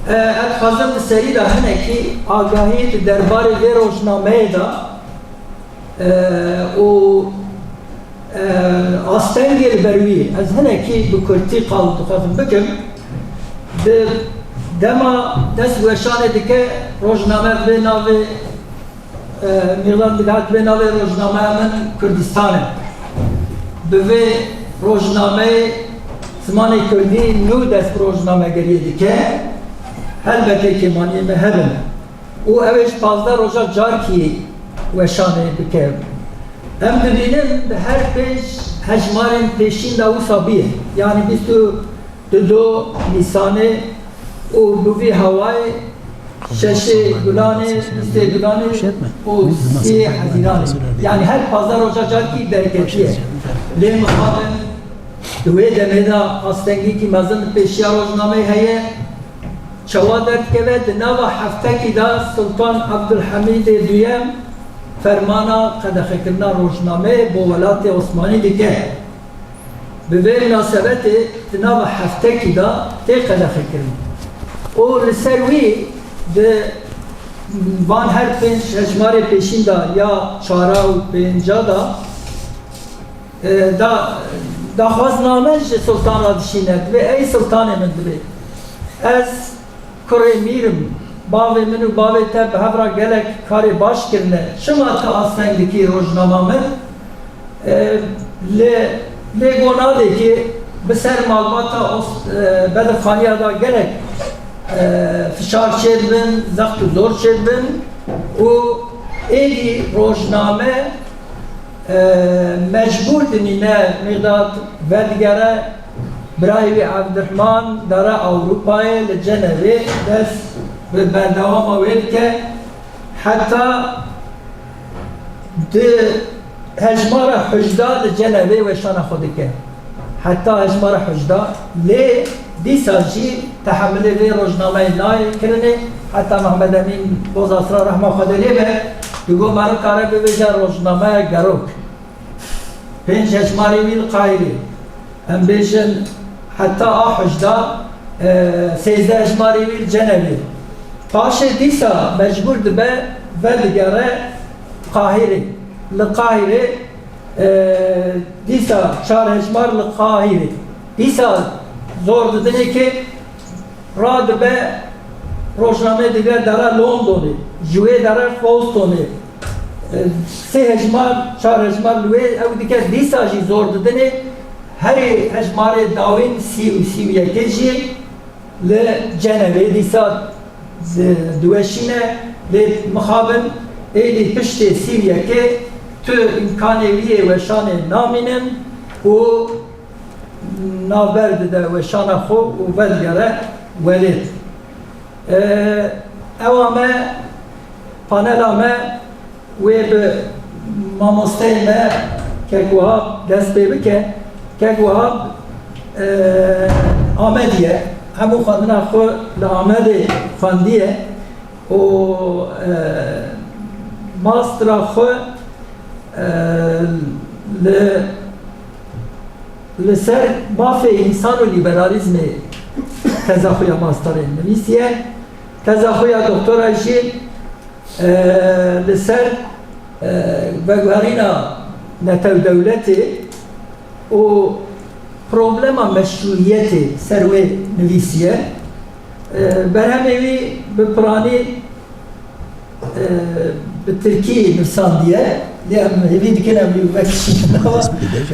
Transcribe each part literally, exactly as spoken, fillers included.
E, ez dixwazim di serî de hinekî agahî di derbarê vê rojnameyê de, e, û, e, astengê li ber wî, ez hinekî bi kurtî qal dixwazim bikim. Di dema dest weşanê dike, rojname divê navê, e, Mîqdad Bid'at divê navê rojnameya min Kurdistan e. Bi vê rojnameyê zimanê kurdî nû dest bi rojnamegeriyê dike, helbetê kêmaniyê me hebin. Û ew ê ji pazdeh roja carkî weşanê bike. Em dibînin bi her pênc hejmarên pêşîn de wisa bûye. Yanî bîst û du Nîsanê û bi vî hewayê şeşê Gulanê, bîstê Gulanê û sê Hezîranê. Yanî her pazdeh roja carkî derketiye. Lê mixabin di wê demê de astengîkî mezin li pêşiya rojnameyê heye. Çawa derdikeve? Di nava heftekî de Sultan Abdulhamîdê Duyem fermana qedexekirina rojnameyê bo welatê Osmanî dike. Bi vê minasebetê di nava heftekî de tê qedexekirin. Û li ser wî di van her pênc hejmarê pêşîn de ya çara û pênca de, e, da, daxwazname ji Sultan re dişîne, divê ey Sultanê min divê. Ez kurê mîr im, bavê min û bavê te bi hev re gelek karê baş kirine. Çima tu asteng dikî rojnama min? E, lê, lê go nadê ki bi ser malbata Os-, e, Bedirxaniya da gelek, e, fişar çêdibin, zext û zor çêdibin û êdî rojname, e, mecbûr dinîne Mîqdad vedigere, birayê wî Evdirhman dere Ewropayê, li Cenevê dest bi berdewama wê dike. Heta di hejmara hejda li Cenevê weşana xwe dike. Heta hejmara hejda, lê dîsa jî tehemilê vê rojnameyê nayê kirinê. Heta Mehmed Emîn Bozasra rehma Xwedê lê be, digo meriv kare bibêje rojnameya Gerok. Pênc hejmarê wî li Qahîrê. Em bêjin heta a hejda, e, sêzdeh hejmarê wî li Cenevê. Paşê dîsa mecbûr dibe vedigere Qahîrê. Li Qahîrê, e, dîsa çar hejmar li Qahîrê. Dîsa zor didinê ki radibe rojnameyê digre dere Londonê, ji wê dere Bostonê, e, sê hejmar, çar hejmar li wê ew dike, dîsa jî zor didinê, herî hejmarê dawîn sî û sî û yekê jî li Cenevê dîsa di-, diweşîne, lê mixabin êdî piştê sî û yekê tu îmkanê wî yê weşanê namînin û navber dide weşana xwe û vedigere welêt. E, ewa me, panela me wê bi mamosteyê me Kek Wahab dest pê bike. Kek Wahab, e, Amedî ye. Hemû xwendina xwe li Amedê xwendiye û, e, mastra xwe, e, li Li ser mafê însan û lîberalîzmê teza xwe ya masterê nivîsiye. Teza xwe ya doktora jî, e, li ser, e, veguherîna netewdewletê û problema meşrûiyetê ser wê nivîsiye. E, berhemê wî bi piranî e, bi tirkî nivîsandiye, lê em hêvî dikin em wî wek nava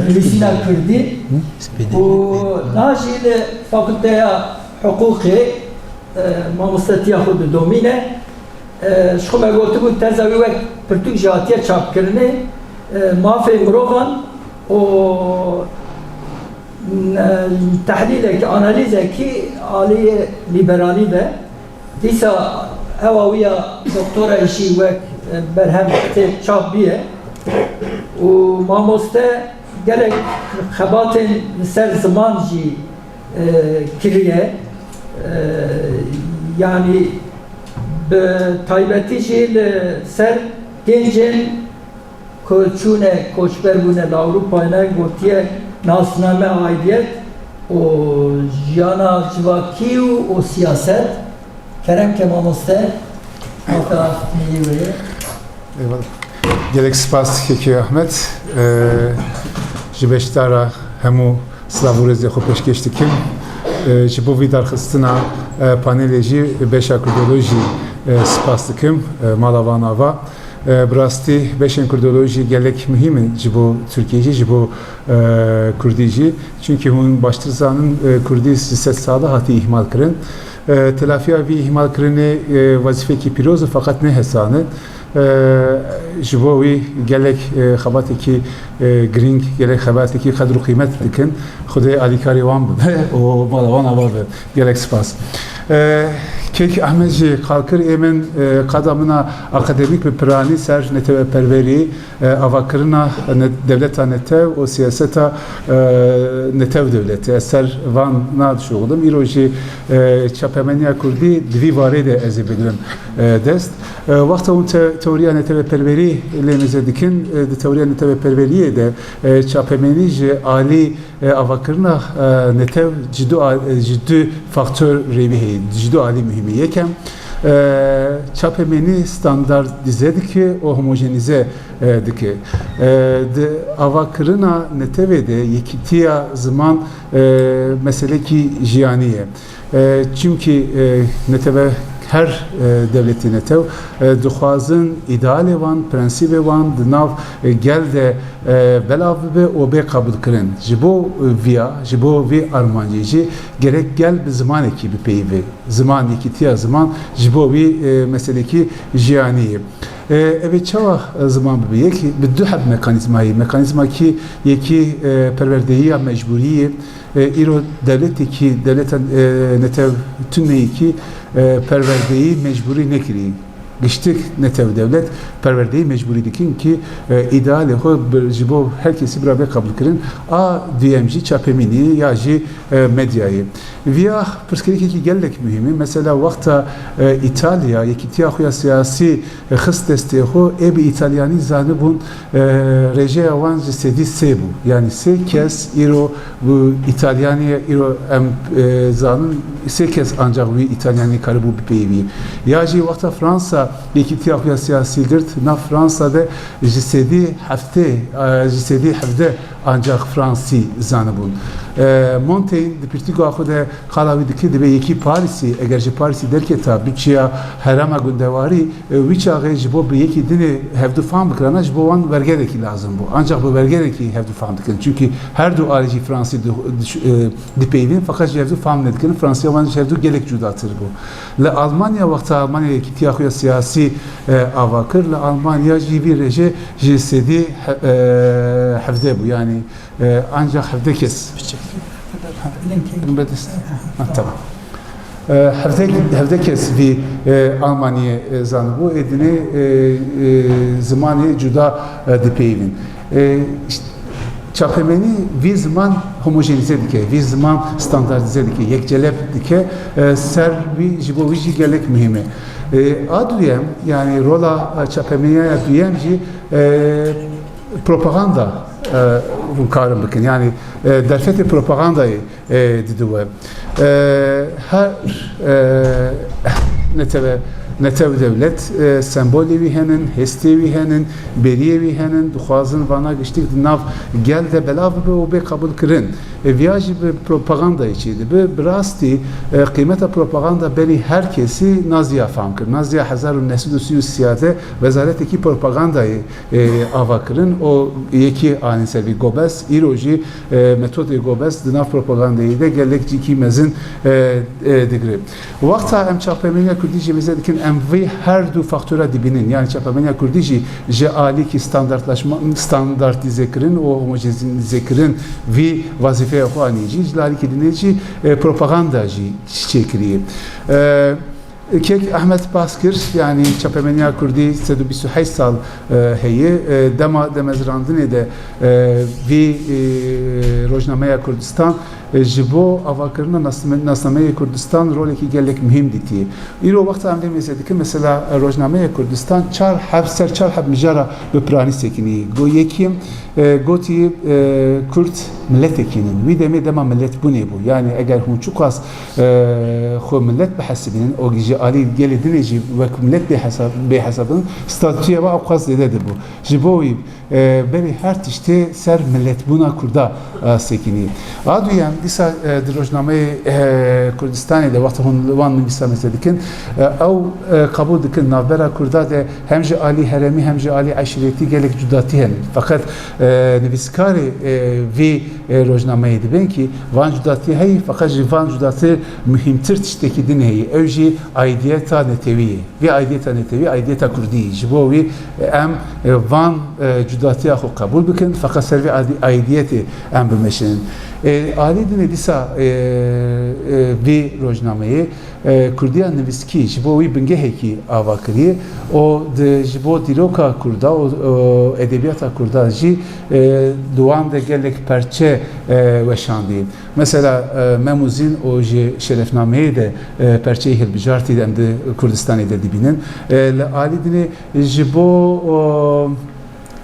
nivîsîna kurdî. Û na jî li Fakulteya Hiqûqê, e, mamostetiya xwe didomîne. E, ji xwe me gotibû teza wî wek pirtûk jî hatiye çapkirinê, e, mafê mirovan û, e, tehlîlekî, analîzekî aliyê lîberalî de. Dîsa ewa wî ya doktora jî wek, e, berhem tê çap bûye û mamoste gelek xebatên li ser ziman jî, e, kiriye. E, yanî bi taybetî jî li ser gencên ku çûne, koçber bûne li Ewropayê, ne gotiye nasname, aidiyet û jiyana civakî û, û siyaset. Kerem ke mamoste, mafê astneyê wê. Eyvallah. Gelek spas Kekê Ahmet. Ee, ji beşdara hemû silav û rêzê xwe pêşkêş dikim. Ee, ji bo vî darxistina, e, panelê jî beşa Kurdolojî, e, spas dikim, e, mala van ava. E, bi rastî beşên Kurdolojî gelek muhîm in ji bo Tirkiyê jî, ji bo, e, Kurdî jî. Çimkî hûn baştir zanin, e, Kurdî ji sed sala hatiye îhmal kirin. E, telafiya vî îhmalkirinê, e, wezîfekî pîroz e, feqet ne hesan e. E, ji bo wî gelek, e, xebatekî, e, girîng, gelek xebatekî qedr û qîmet dikin. Xwedê alîkarê wan bibe û mala wan ava be. Gelek spas. E, Kek Ahmet jî qal kir, ê min, e, qada min a akademîk bi piranî ser neteweperwerî, e, avakirina ne-, dewleta netew û siyaseta, e, netew dewletê. Ez ser van na dişuxulim. Îro jî, e, çapemeniya kurdî di vî warê de ez ê bigirim, e, dest. E, wexta hûn te-, teoriya neteweperwerî lê mêze dikin, e, di teoriya neteweperweriyê de, e, çapemenî ji alî, e, avakirina, e, netew ji du a-, e, ji du faktor rêvî heye, ji du alî muhîm e. Yekem, e, çapemenî standardîze dike û homojenîze, e, dike. E, di avakirina netewê de yekîtiya ziman, e, meselekî jiyanî ye. E, çimkî, e, netewe her, e, dewletê netew, e, dixwazin îdealê wan, prensîbê wan di nav, e, gel de, e, belav bibe û bê qebûlkirin. Ji bo, e, viya, ji bo vî armancê jî gerek gel bi zimanekî bipeyive. Ziman, yekîtiya ziman ji bo wî, e, meselekî jiyanî ye. E, ev ê çawa, e, ziman bibe? Yek, bi du heb mekanîzmayê. Mekanîzmakî yekî, e, perwerdeyiya mecbûrî ye. E, îro dewletekî, dewleta, e, netew tuneyekî, e, perwerdeyî mecbûrî nekirî. Giştik netew dewlet perwerdeyî mecbûrî dikin ki, e, îdealê xwe bi, ji bo her kesî bira bê qebûlkirin. A duyem jî çapemînî ya jî, e, medyayê. Viya pirsgirêkekî gelek muhîm e. Mesela wexta, e, Îtalya yekîtiya xwe ya siyasî, e, xist destê xwe, ê bi îtalyanî zanibûn, e, rêjeya wan ji sedî sê bû. Yanî sê kes îro bi îtalyanî, îro em, e, zanin, sê kes ancak wî îtalyanî karibû bipeyivî. Ya jî wexta Fransa yekîtiya xwe ya siyasî girt, nav Fransa de ji sedî heftê, e, ji sedî hevdeh ancak Fransî zanibûn. E, Montaigne di pirtûka xwe de qala wî dike, dibê yekî Parîsî, eger ji Parîsî derketa biçiya herêma gundewarî, e, wî çaxê ji bo bi yekî dinê hevdu fam bikirana, ji bo wan wergerekî lazim bû. Ancak bi wergerekî hevdu fam dikin. Çimkî her du alî jî Fransî di, di, e, dipeyivin, feqet ji hevdu fam nedikin. Fransiya wan ji hevdu gelek cudatir bû. Li Almanya, wexta Almanya yekîtiya xwe ya siyasî, e, ava kir, li Almanya jî vî rêje ji sedî he-, e, hevdeh bû. Yanî, e, ancak hevdeh kes. Piçek. Link. Ha, tamam. E, hevdeh, hevdeh kes vî, e, Almaniyê, e, zanibû, ê dinê, e, e, zimanê cuda, e, dipeyivin. E, işte, çapemenî vî ziman homojenîze dike, vî ziman standardîze dike, yekcelep dike, e, ser wî, ji bo wî jî gelek muhîm e. E, a duyem, yanî rola, e, çapemeniya duyem jî, e, propaganda, e, hûn karin bikin. Yanî, e, derfetê propagandayê, e, dide we. E, her, e, netewe, netew dewlet, e, sembolê wî henin, hêstê wî henin, bêriyê wî henin, dixwazin vana giştik di nav gel de belav bibe û bê qebûlkirin. E, viya jî bi propagandayê çêdibe. Bi rastî, e, qîmeta propaganda berî her kesî naziya fam kir. Naziya hezar û neh sed û sî û sê de wezaretekî propagandayê, e, ava kirin. O yekî anîn ser vî Goebbels, îro jî, e, metodê Goebbels di nav propagandayê de gelek cîkî mezin, e, e, digire. Wexta em çapemeniya kurdî jî mêze dikin, em vî her du faktora dibînin. Yanî çapemeniya kurdî jî ji alîkî standartlaşma, standartîzekirin û homojenîzekirin vî wezîfeya xwe anî jî, ji alîkî dinê jî, e, propaganda jî çêkiriye. E, Kek Ehmed bas kir, yanî çapemeniya kurdî sed û bîst û heşt sal, e, heye. E, dema demezrandinê de, e, vî, e, rojnameya Kurdistan, e, ji bo avakirina nasname-, nasnameyê Kurdistan rolekî gelek muhîm dîtiye. Îro wexta em vê mêze dikin, mesela, e, rojnameya Kurdistan çar heb, ser çar heb mijara bi piranî sekinî. Go-, yekî, e, gotî, e, Kurd miletekî nin. Wî demê dema miletbûnê bû. Yanî eger hûn çiqas, e, xwe milet bihesibînin, o ji alî gelê din ê jî wek milet bê hesab, bê hesabin, statûya we ewqas zêde dibû. Ji bo wî, e, berê her tiştê ser miletbûna Kurda, e, sekinî. A duyem, dîsa, e, di rojnameyê, e, Kurdistanê de wexta hûn li wan nivîsa mêze dikin, e, ew, e, qebûl dikin navbera Kurda de hem ji alî heremî hem ji alî eşîretî gelek cudatî hene. Feqet, e, nivîskarê, e, vê, e, rojnameyê dibên kî van cudatî heyî, feqet ji van cudatî muhîmtir tiştekî din heyî. Ew jî aîdiyeta netewî ye. Vê aîdiyeta netewî, aîdiyeta Kurdî ye. Ji bo wî, e, em, e, van, e, cudatiya xwe qebûl bikin, feqet ser vê aîdî-, aîdiyetê em bimeşin. E, alî dinê dîsa, e, e, vê rojnameyê, e, Kurdiya nivîskî ji bo wî bingehekî ava kiriye û di, ji bo dîroka Kurda û, û edebiyata Kurda jî, e, di wan de gelek perçe, e, weşandiye. Mesela, e, Mem û Zîn û ji Şerefnameyê de, e, perçeyê hilbijartî em di Kurdistanê de dibînin. E, li alî dinê ji bo, o,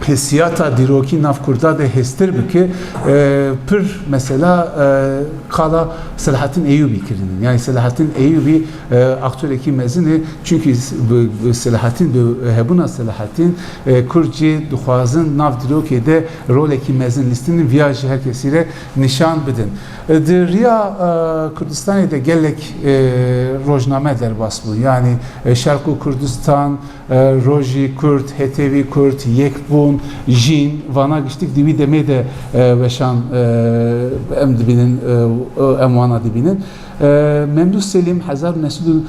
hissiyata dîrokî nav Kurda de hêztir bike, e, pir mesela, e, qala Selahattin Eyûbî kirinin. Yani Selahattin Eyûbî, e, aktorekî mezin e, çunkî s-, bi, bi Selahattin, bi hebûna Selahattin, e, Kurd jî dixwazin nav dîrokê de rolekî mezin lîstinin, viya jî her kesî re nîşan bidin. E, di riya, e, Kurdistanê de gelek, e, rojname derbas bûn. Yani, e, Şerq û Kurdistan, e, Rojî Kurd, Hetevî Kurd, Yekbûn, Jîn, vana giştik di wî demê de, e, weşan, e, em dibînin, e, em wana dibînin. E, Memdûh Selîm hezar û neh sed û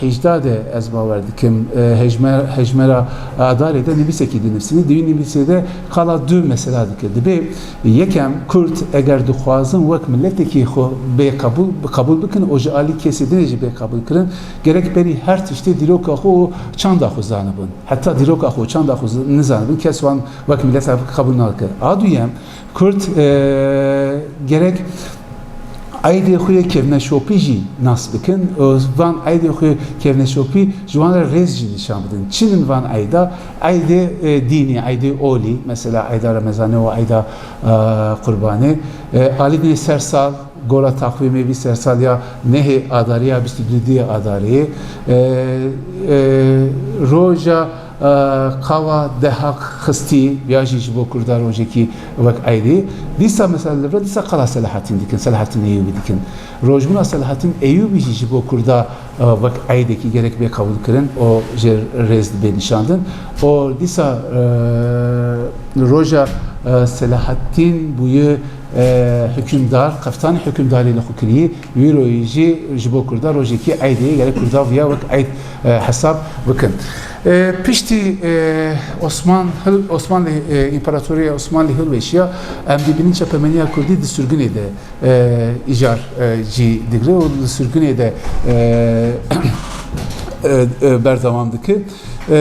hejda de ez bawer dikim, e, hejmer-, hejmera Adarê de nivîsekî dinivîsîne. Di wî nivîsê de qala du mesela dike. Dibê yekem Kurd eger dixwazin wek miletekî xwe bê qebûl, qebûl bikin û ji alî kesê dinê jî bê qebûl kirin, gerek berî her tiştê dîroka xwe û çanda xwe zanibin. Heta dîroka xwe û çanda xwe z-, nizanibin, kes wan wek mileta qebûl nake. A duyem, Kurd, e, gerek eydê xwe yê kevneşopî jî nas bikin. Û van eydê xwe yê kevneşopî ji wan re rêz jî nîşan bidin. Çi in van eyda? Eydê, e, dînî, eydê olî, mesela eyda Remezanê û eyda, e, Qurbanê. E, alî dinê sersal, gora taxwîmê vî sersal ya nehê Adarê ya bîst û duyê Adarê. E, e, roja, e, qala Dehaq Xistî ya jî ji bo Kurda rojekî wek eydê. Dîsa mesela li vir dîsa qala Selahattin dikin, Selahattin Eyûbî dikin. Rojbûna Selahattin Eyûbî jî ji bo Kurda, e, wek eydekî gerek bê qebûlkirin û jê rêz bê nîşandin. Û dîsa, e, roja, e, Selahattin bûye, e, hukimdar, qeftanê hukimdarî li xwe kirî, wî royî jî ji bo Kurda rojekî eydê ye, gerek Kurda viya wek eyd, e, hesab bikin. E, piştî, e, Osman hil-, Osmanlî, e, Împaratoriya Osmanlî hilweşiya, em dibînin çepemeniya Kurdî di sirgunê de, e, îcar, e, cî digre û li sirgunê de, e, e, e, berdewam dike. E,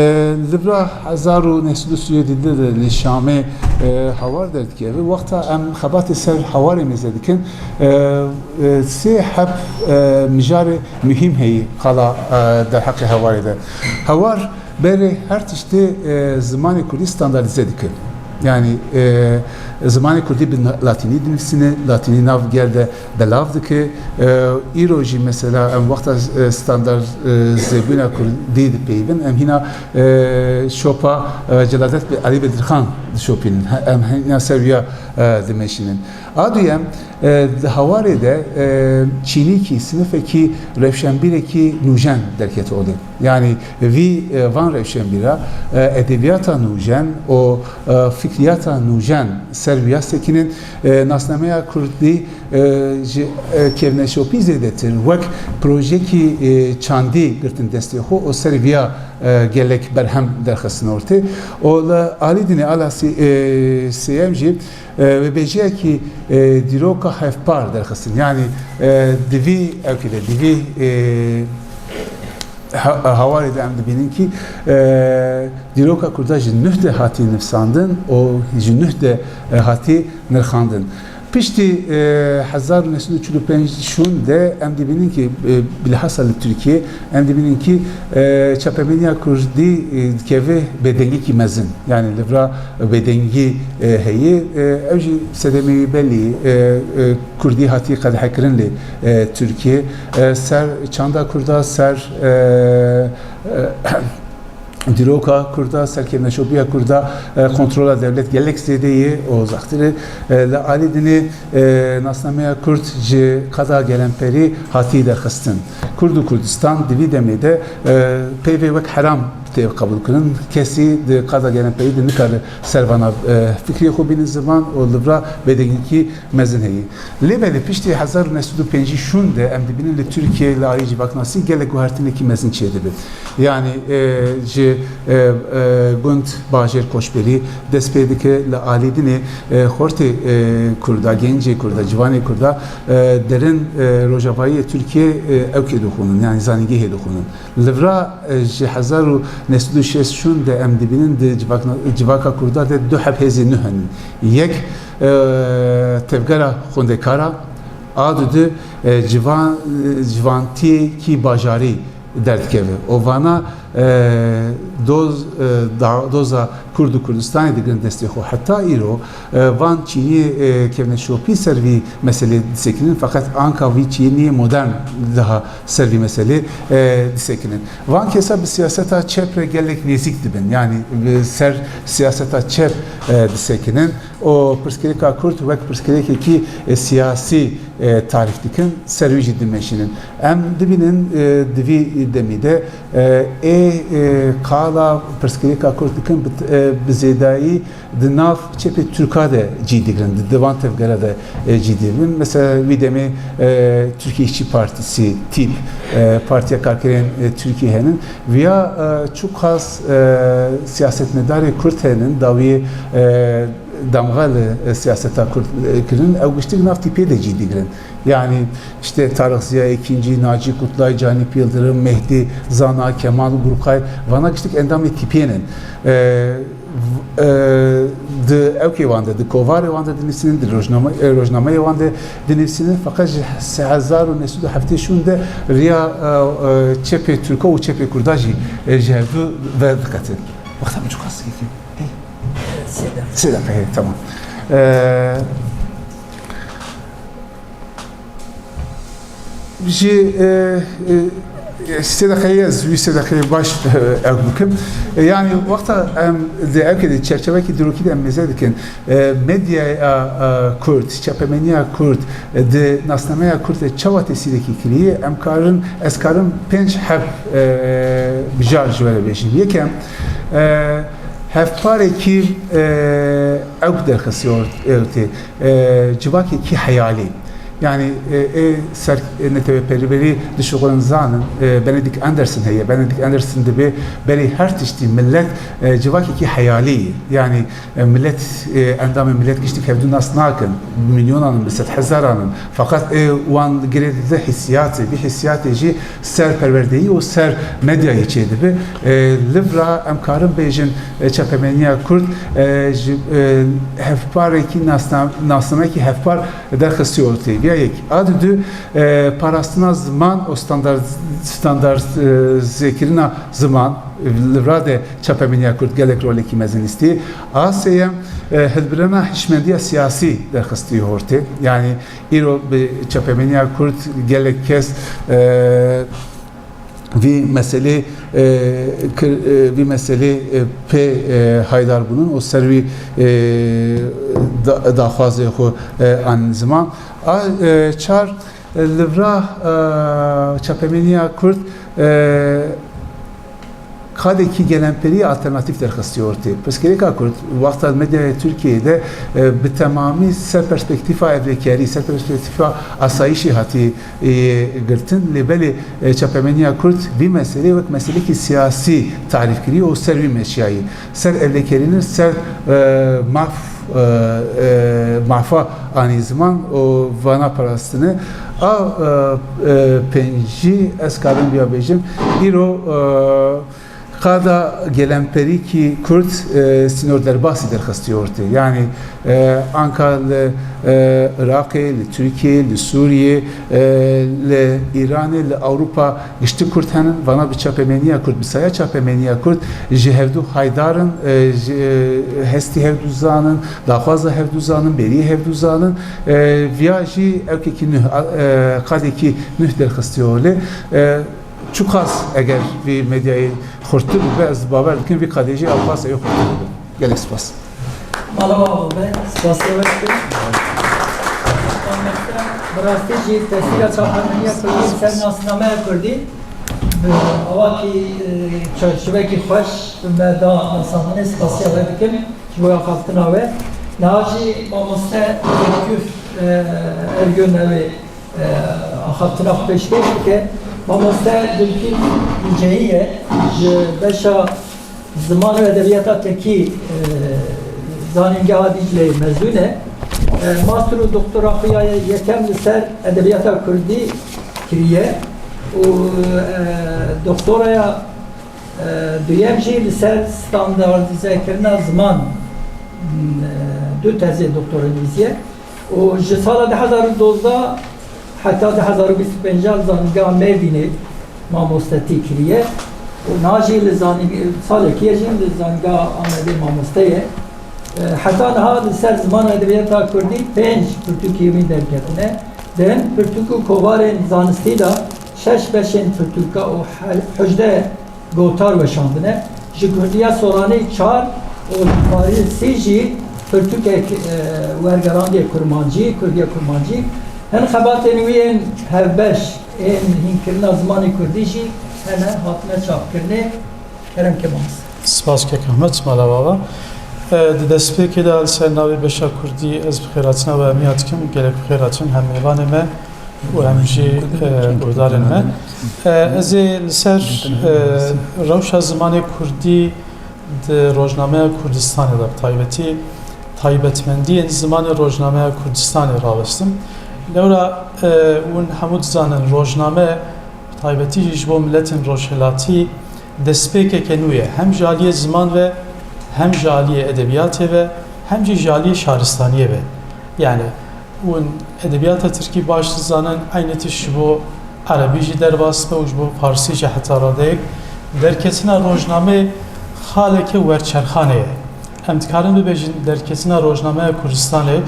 li vira hezar û neh sed û sî û yedî de li Şamê, e, Hawar derdikeve. Wexta em xebatê ser Hawarê mêze dikin, e, e, sê heb, e, mijarê muhîm heyî qala, e, derheqê Hawarê de. Hawar berê her tiştê, e, zimanê Kurdî standardîze dike. Yani, e, zimanê Kurdî bi na-, latînî dinivîsîne, latînî nav gel de belav dike. E, îro jî mesela em wexta, e, standard, e, zêbûna Kurdî dipeyivin, em hîna, e, şopa, e, Celadet Be-, Elî Bedirxan dişopînin. He-, em hîna ser wîya, e, dimeşînin. A duyem, e, di Hawarê de, e, çînîkî, sinifekî, rewşenbîrekî nûjen derkete olê. Yani vî, e, van rewşenbîra, e, edebiyata nûjen û, e, fikriyata nûjen ser wîya sekinin, e, nasnameya Kurdî, e, ji, e, kevneşopî zêdetir wek projekî, e, çandî girtin destê xwe û ser vîya, e, gelek berhem derxistin ortê. Û li alî dinê ala sê-, e, sêyem jî, e, wêbêjiyekî, e, dîroka hevpar derxistin. Yani, e, di vî ewkê de, di vî, e, ha-, Hawarê de em dibînin kî, e, dîroka Kurda ji nuh de hatî nivsandin û ji nuh de, e, hatî nirxandin. Piştî, e, hezar û neh sed û çil û pênc şûn de em dibînin ki, e, bilhassa li Tirkiye, em dibînin ki, e, çapemeniya kurdî, e, dikeve bêdengekî mezin. Yani li vira bêdengî, e, heye. E, ew jî sedemê wî belî, e, e, kurdî hatî qedhekirin li, e, Tirkiye. E, ser çanda kurda, ser, e, e, dîroka kurda, ser kêmneşopiya kurda, e, kontrola dewlet gelek zêde ye û zextir e. E, li alî dinê, e, nasnameya kurd ji qada gelemperî hatî derxistin. Kurd û Kurdistan di vî demê de, e, peyvê wek heram tê qebûlkirin. Kesî di qada gelemperî de nikare ser vana, e, fikrê xwe bînin ziman û li vira bêdengekî mezin heye. Lê belê piştî hezar û neh sed û pêncî şûn de em dibînin li Tirkiye li alî civaknasî gelek guhertinekî mezin çêdibe. Yani, e, ji, e, e, gund bajêr koçberî dest pê dike, li alî dinê, e, xortê, e, kurda, gencê kurda, ciwanê kurda, e, derin, e, rojavayiyê Tirkiye, e, ewkê dixwînin, yani zanîngehê dixwînin. Li vira, e, ji hezar û neh sed û şêst şûn de em dibînin di civakna-, civaka kurda de du heb hêzên nû hene. Yek, e, tevgera xwendekara, a dudu, e, civan-, e, civantiyekî bajarî derdikeve. Û vana, e, doz-, e, da-, doza Kurd û Kurdistanê digirin destê xwe. Heta îro, e, van çîniyê, e, kevneşopî ser vî meselê disekinin, feqet anka vî çîniyê modern daha ser vî meselê, e, disekinin. Van kesa bi siyaseta çep re gelek nêzîk dibin, yani bi ser siyaseta çep, e, disekinin. Û pirsgirêka kurd wek pirsgirêkekî, e, siyasî, e, tarîf dikin, ser wî jî dimeşînin. Em dibînin, e, di vî demî de, e, ê, e, qala pirsgirêka kurd dikin bi, e, bi zêdayî di nav çepê Tirka de cî digirin, di, di van tevgera de, e, cî digirin. Mesela wî demê, e, Türkiye İşçi Partisi, tîp, e, Partiya Karkerên, e, Tirkiye henin. Viya, e, çiqas, e, siyasetmedarê kurd henin, dawiyê, e, damga li, e, siyaseta kurd, e, kirin, ew giştik nav tîpê de cî digirin. Yani işte Tarık Ziya ikinci, Naci Kutlay, Canip Yıldırım, Mehdi, Zana, Kemal Gurkay, vana giştik endamê tîpê nin. E, v-, e, di ewkê wan de, di kovarê wan de dinivîsînin, di rojname-, e, rojnameyê wan de dinivîsînin, feqet ji se-, hezar û neh sed û heftê şûn de riya, e, e, çepê Tirka û çepê Kurda jî, e, ji hevdu ve diqetin. Wexta min çiqas kêfî. Sê deqe. Sê deqe, he, tamam. E, Ji, e, e, sê deqeyê ez wî sê deqeyê baş, e, ew bikim. E, yani wexta em di ewkê de çerçevekî dîrokî de em mêze dikin, e, medyaya, e, kurd, çapemeniya kurd, e, di nasnameya kurd de çawa tesîrekî kiriye, em karin, ez karim pênc heb, e, bijar ji we re bêjim. Yekem, e, hevparekî, e, ewk derxisiye ortê, e, civakekî heyalî. Yani, e, ê ser, e, neteweyperwerî dişuxulin zanin, e, Benedict Anderson heye. Benedict Anderson dibe berî her tiştî millet, e, civakekî heyalî ye. Yani, e, millet, e, endamê millet giştik hevdû nas nakin. Milyonan in, bi sed hezaran in. Feqet, e, wan girê dide hissiyatê. Vî hissiyatê jî ser perwerdeyî û ser medyayê çêdibe. E, li vira em karin bêjin, e, çapemeniya kurd, e, ji, e, hevparekî nasna-, nasnamekî hevpar derxistî ortê. Viya yek. A didu, e, parastina ziman û standart-, standartizekirina ziman, li vira de çapemeniya kurd gelek rolekî mezin lîstî. A sêyem, e, hilbirina hişmendiya siyasî derxistî ortê. Yani îro bi çapemeniya kurd gelek kes, e, vî meselê, e, kir-, e, vî meselê, e, pê, e, haydar bûnin û ser wî, e, da-, daxwazê xwe, e, an ziman. A, e, çar, e, li vira, e, çapemeniya kurd, e, qadekî gelemperî alternatîf derxistî ortê. Pirsgirêka kurd, wexta medyaya Tirkiyeyê de, e, bi temamî ser perspektîfa evlekerî, ser perspektîfa asayîşê hatî e, girtin, lê belê, e, çapemeniya kurd vî meselê wek meselekî siyasî tarîf kirî û ser wî meşiyayî. Ser evlekerînir, ser, e, maf, e, e, mafa anî ziman û vana parastine. A, e, e, pêncî, ez karim biya bêjim, îro, e, Qada gelemperîkî Kurd, e, sînorderbasî derxistî ortê. Yanî, e, anka li, e, Iraqê, li Tirkiyê, li Sûriyê, e, li Îranê, li Ewropa giştî Kurd henin. Vana bi çapemeniya Kurd, bi saya çapemeniya Kurd ji hevdû haydar in, e, ji, e, hestî hevdû zanin, daxwaza hevdû zanin, bêrî hevdû zanin. E, viya jî ewkekî nuh, e, qadekî nuh derxistî holê. E, Çiqas eger vî medyayê xurttir bibe, ez bawer dikim vî qadê jî ewqas ê xurttir bibe. Gelek spas. Mala we ava be, spasiya we dikim. Mamoste, bi rastî jî tesîra çapemeniya kurdî li ser nasnameya kurdî bi awakî, e, çarçovekî xweş bi me da nasandinê, spasiya we dikim ji bo axaftina we. Niha jî mamoste Zülküf, e, Ergün ew ê e, axaftina xwe pêşkêş bike. Mamoste Dilkîn Ceyî ye, ji beşa ziman û edebiyata Tirkî, e, Zanîngeha Dîcleyê mezûn e. E, master û doktora xwe ya yekem li ser edebiyata Kurdî kiriye û, e, doktoraya, e, duyem jî li ser standardîzekirina ziman, e, du tezê doktora nivîsiye. Û ji sala du hezar û dozdeh heta du hezar û bîst û pênc li Zanîngeha Mêrdînê mamostetî kiriye û niha jî li zanî-, salekî ye jî li Zanîngeha Amedê mamoste ye. E, heta niha li ser ziman û edebiyata kurdî pênc pirtûkê wî derketine. Di hin pirtûk û kovarên zanistî de şeş beşên pirtûka û he-, hejdeh gotar weşandine. Ji kurdiya soranî çar û ji farsî jî pirtûkek, e, wergerandiye kurmancî, kurdiya kurmancî. Hin xebatên wî yên hevbeş ên hînkirina zimanê kurdî jî hene hatine çapkirinê. Kerem ke mamoste. Spas kek Ahmet, mala we ava. E, di destpêkê de li ser navê beşa kurdî ez bi xêrhatina we hemiya dikim, gelek bi xêr hatin hem mêvanê me û hem jî, e, guhdarên me. E, ez ê li ser, e, rewşa zimanê kurdî di rojnameya Kurdistanê de, bi taybetî taybetmendiyên zimanê rojnameya Kurdistanê rawestim. Lewra, e, hûn hemû dizanin, rojname, bi taybetî jî ji bo miletên rojhilatî destpêkeke nû ye. Hem ji aliyê ziman ve, hem ji aliyê edebiyatê ve, hem jî ji aliyê şaristaniyê ve. Yani, hûn edebiyata tirkî baş dizanin, eynî tişt ji bo erebî jî derbas be û ji bo farsî jî heta radeyek. Derketina rojnameyê xaleke werçerxanê ye. Em dikarin bibêjin derketina rojnameya Kurdistanê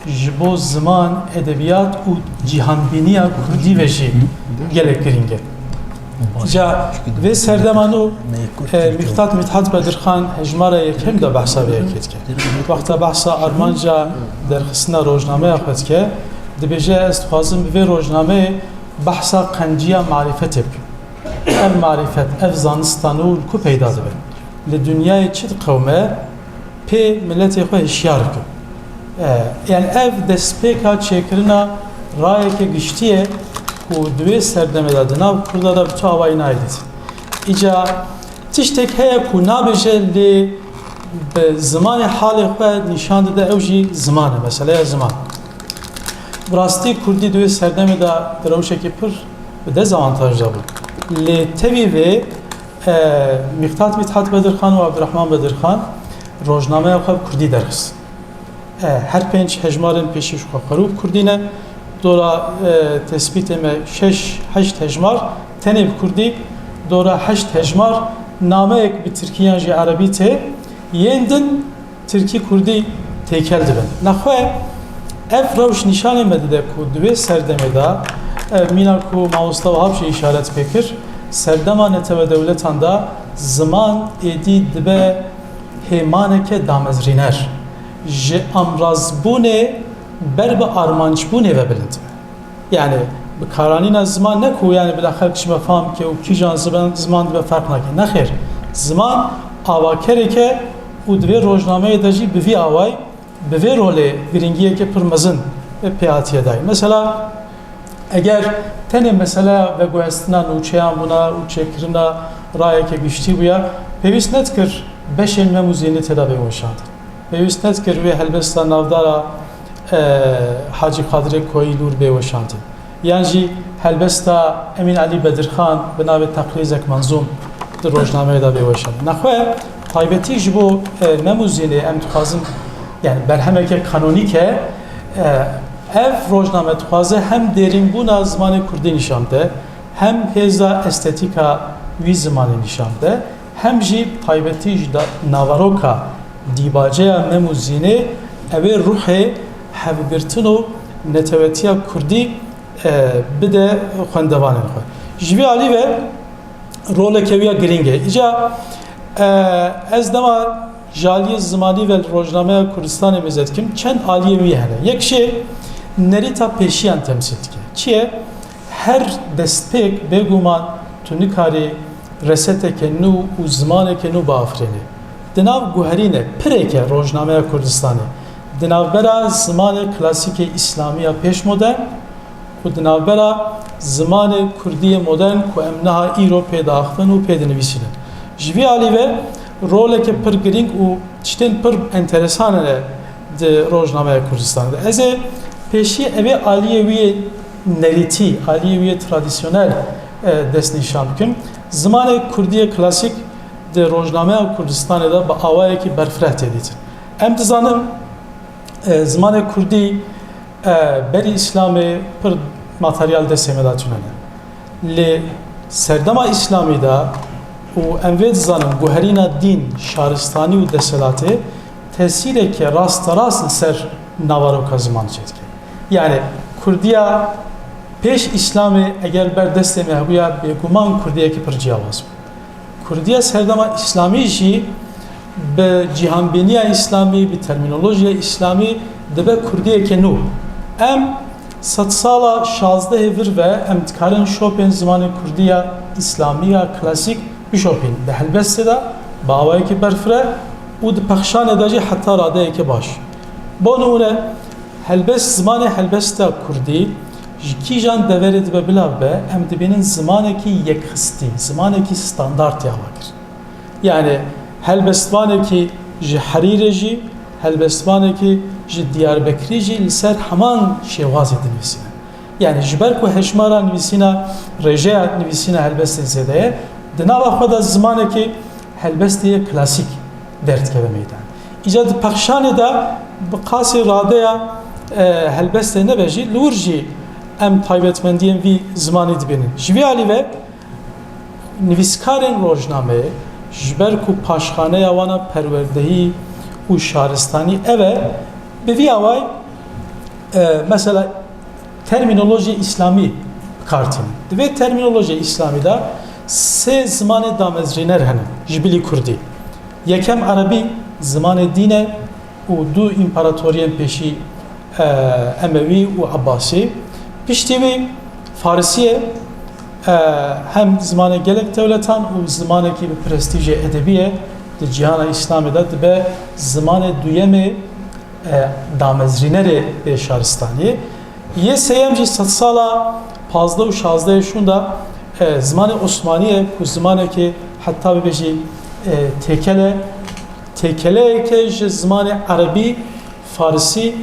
ji bo ziman, edebiyat û cîhanbîniya kurdî ve jî gelek girîng e. Ca vê serdema nû, e, Mîqdat Mithat Bedirxan hejmara yekem de behsa vê yekê dike. Wexta behsa armanca derxistina rojnameya xwe dike, dibêje, ez dixwazim bi vê rojnameyê behsa qenciya marîfetê bikim. Ev marîfet, ev zanista nû li ku peyda dibe? Li dinyayê çi diqewime? Pê miletê xwe hişyar bikin. E, yani ev destpêka çêkirina rayeke giştî ye ku di wê serdemê de di nav Kurda de bi tu awayî nayê dîtin. Îca tiştek heye ku nabêje lê bi zimanê halê xwe nîşan dide, ew jî ziman e, meseleya ziman. Bi rastî Kurdî di wê serdemê de di rewşekî pir bi dezavantaj de bû. Lê tevî vê, e, Mîqdat Mithat Bedirxan û Abdurrahman Bedirxan rojnameya xwe bi Kurdî derxist. E, her pênc hejmarên pêşî ji xwe xwerû bi Kurdî ne. Dora, e, tespîtê me şeş heşt hejmar tenê bi Kurdî, dora heşt hejmar nameyek bi Tirkî yan jî Erebî tê, yên din Tirkî Kurdî têkel dibin. Nexwe ev rewş nîşanê me dide ku di wê serdemê de, e, mîna ku mamoste Wahab jî îşaret pê kir, serdema netewe dewletan de ziman êdî dibe hêmaneke damezrîner. Ji amrazbûnê ber bi armancbûnê ve bilind be. Yani bi karanîna ziman ne ku yani bila xelk ji me fam ke û kîjan ziman, ziman dibe ferq nake. Nexêr, ziman avakereke û di vê rojnameyê de jî bi vî awayî, bi vê rolê girîngiyeke pir mezin pê hatiye dayî. Mesela eger tenê meseleya veguhestina nûçeyan bûna û çêkirina rayeke giştî bûya, pêwîst nedikir beşên mem û zînê tê de bê weşandin. Pêwîst nedikir wê helbesta navdara, e, Hacî Qadirê Koyî Lûr bê weşandin. Yan jî helbesta Emîn Elî Bedirxan bi navê Teqrîzek Menzûm rojnameyê de bê weşan. Nexwe taybetî ji bo, e, Mem û Zînê em dixwazin, yani berhemeke kanonîk e, e, ev rojname dixwaze hem dêrînbûna zimanê kurdî nîşan bide, hem hêza estetîka wî zimanê nîşan bide, hem jî taybetî ji da-, naveroka dîbaceya Mem û Zînê ew ê ruhê hevgirtin û netewetiya kurdî, e, bide xwendevanên xwe. Ji vî alî ve roleke wî ya girîng e. Îca, e, ez dema ji aliyê zimanî ve li Rojnameya Kurdistanê mêze dikim, çend aliyên wî hene. Yek jê nerîta pêşiyan temsîl dike. Çi ye? Her destpêk bêguman tu nikarî reseteke nû û zimaneke nû biafirînî. Di nav guherîne pireke Rojnameya Kurdistanê, di navbera zimanê klasîkê îslamî ya pêş modern û di navbera zimanê kurdî yê modern ku em niha îro pê diaxivin û pê dinivîsînin. Ji vî alî ve roleke pir girîng û tiştên pir enteresan hene di Rojnameya Kurdistanê de. Ez ê pêşî ev ê aliyê wî yê nerîtî, aliyê wî yê tradisyonel, e, destnîşan bikim. Zimanê kurdî yê klasîk di Rojnameya Kurdistanê de bi awayekî berfireh tê dîtin. Em dizanin, e, zimanê kurdî, e, berî Îslamê pir materyal destê me de tune ne. Lê serdema Îslamî de û em vê dizanin guherîna dîn, şaristanî û deselatê tesîreke rasterast li ser naveroka ziman çêdike. Yani kurdiya pêş Îslamê eger ber destê me hebûya, bêguman kurdiyekî pir ciyawaz bû. Kurdiya serdema Îslamî jî bi cîhanbîniya Îslamî, bi termînolojiya Îslamî dibe kurdiyeke nû. Em sedsala şazdehê vir ve em dikarin şopên zimanê kurdî ya Îslamî ya klasîk bişopîn. Di helbestê de bi awayekî berfireh û di pexşanê de jî heta radeyeke baş. Bo nimûne, helbest, zimanê helbesta kurdî ji kîjan deverê dibe bila bibe, em dibînin zimanekî yekxistî, zimanekî standart ya ava kir. Yani helbestvanekî ji Herîrê jî, helbestvanekî ji Diyarbekirî jî li ser heman şêwazê dinivîsîne. Yani ji ber ku hejmara nivîsîna, rêjeya nivîsîna helbestê zêde ye, di nava xwe de zimanekî helbestê yê klasîk derdikeve meydan. Îca di pexşanê de bi qasî radeya, e, helbestê nebe jî, li wir jî em taybetmendiyên vî zimanî dibînin. Ji vî alî ve nivîskarên rojnameyê, ji ber ku paşxaneya wan a perwerdehî û şaristanî ev e, bi vî awayî, e, mesela termînolojiyê îslamî bi kar tînin. Di vê termînolojiyê îslamî de sê zimanê damezrîner hene ji bilî kurdî. Yekem erebî, zimanê dîn e û du împaratoriyên pêşî, e, Emewî û Ebbasî. Piştî wî farisî ye, e, hem zimanê gelek dewletan û zimanekî bi prestîjê edebî ye di cîhana îslamê de, dibe zimanê duyemê, e, damezrînerê vê şaristaniyê. Yê sêyem jî sedsala pazdeh û şazdehê şûnda, e, zimanê Osmanî ye ku zimanekî heta bibêjî, e, têkel e, têkeleyeke ji zimanê erebî, farisî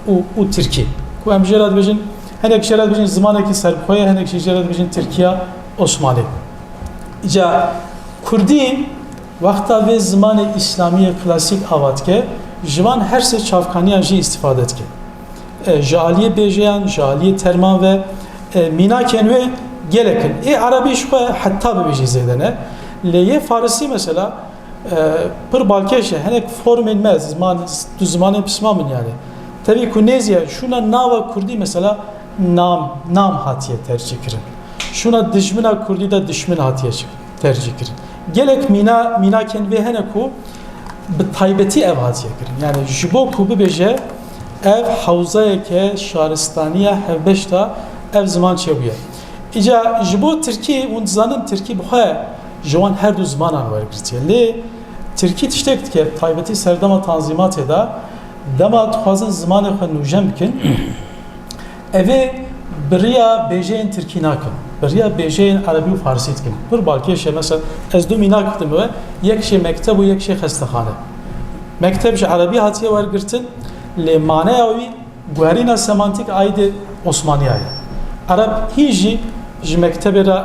û, û tirkî. Ku em jê re dibêjin, hinek jê re dibêjin zimanekî serbixwe ye, hinek jî jê re dibêjin tirkiya Osmanî. Îca kurdî wexta vê zimanê îslamî yê klasîk ava dike, ji van her sê çavkaniyan jî îstîfade dike. E, ji aliyê bêjeyan, ji aliyê terman ve, e, mînakên wê gelek in. Ê erebî ji xwe heta bibêjî zêde ne. Lê yê farisî mesela, e, pir balkêş e. Hinek formên me, ziman, tu zimanên pismam in yani. Tevî ku nêzî ye, şûna nava kurdî mesela nam, nam hatiye tercîh kirin. Şûna dijmina kurdî de dişmin hatiye çi-, tercîh kirin. Gelek mîna, mînakên vê hene ku bi taybetî ev hatiye kirin. Yani ji bo ku bibêje ev hewzayeke şaristaniya hevbeş de ev ziman çêbûye. Îca ji bo tirkî, hûn dizanin tirkî bi xwe ji wan her du zimanan wergirtiye. Lê tirkî tiştek dike, taybetî serdema tanzîmatê de, dema dixwazin zimanê xwe nûjen bikin, Evê bi riya bêjeyên tirkî nakin. Bi riya bêjeyên erebî û farsî dikin. Pir balkêş e. Mesela ez du mînak didim we, yek jê mekteb û yek jê xestexane. Mekteb ji erebî hatiye wergirtin, lê maneya wî, guherîna semantîk aîdê Osmaniya ye. Ereb hîn jî ji mektebê re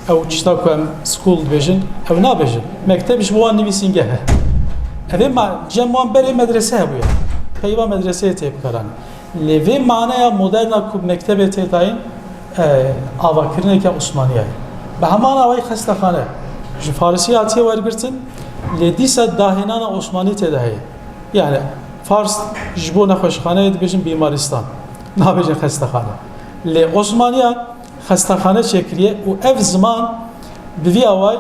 Ew tişta ku em school dibêjin, ew nabêjin. Mekteb ji bo wan nivîsîngeh e. Ev ê ma-, cem wan berê medrese hebûye. Peyva medreseyê tê bikaranîn. Lê vê maneya moderna ku mektebê tê dayîn, e, avakirineke Osmaniya ye. Bi heman awayî xestexane ji Farisî hatiye wergirtin, lê dîsa dahênana Osmanî tê de heye. Yani Fars ji bo nexweşxaneyê dibêjin bîmaristan, nabêjin xestexane. Lê Osmaniyan xestexane çêkiriye û ev ziman bi vî awayî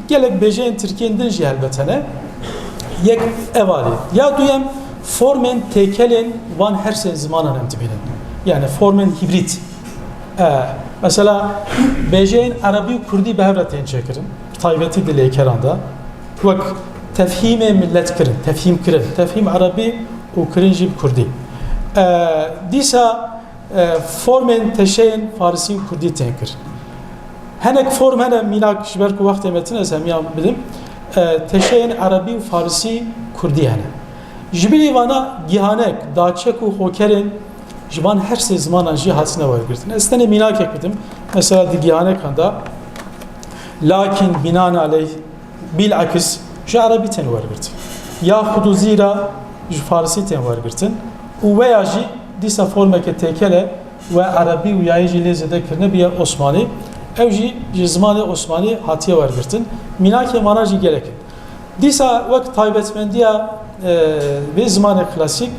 gelek bêjeyên tirkiyên din jî helbet hene. Yek ev alî. Ya duyem, formên têkelên van her sê zimanan em dibînin. Yani formên hîbrîd. E, mesela bêjeyên erebî û kurdî bi hev re tên çêkirin. Bi taybetî di lêkeran de. Wek tefhîmê milletkirin, tefhîmkirin. Tefhîm erebî û kirin jî bi kurdî. E, dîsa e, formên teşeyên farisî û kurdî tên kirin. Hinek form hene, mînak ji ber ku wextê me tune ez hemiyan bidim, e, teşeyên erebî û farisî kurdî hene. Ji bilî vana gihanek, daçek û xokerên ji van her sê zimanan jî hatine wergirtin. Ez tenê mînakek bidim. Mesela di gihanekan de lakin binan aleyh Bilakis ji erebî tên wergirtin. Yaxud û zîra ji farisî tên wergirtin û weya jî dîsa formeke têkel e we erebî û yayê jî lê zêde kirine biye osmanî. Ew jî ji zimanê osmanî hatiye wergirtin. Mînakê wana jî gelek in. Dîsa wek taybetmendiya, e, vê zimanê klasîk,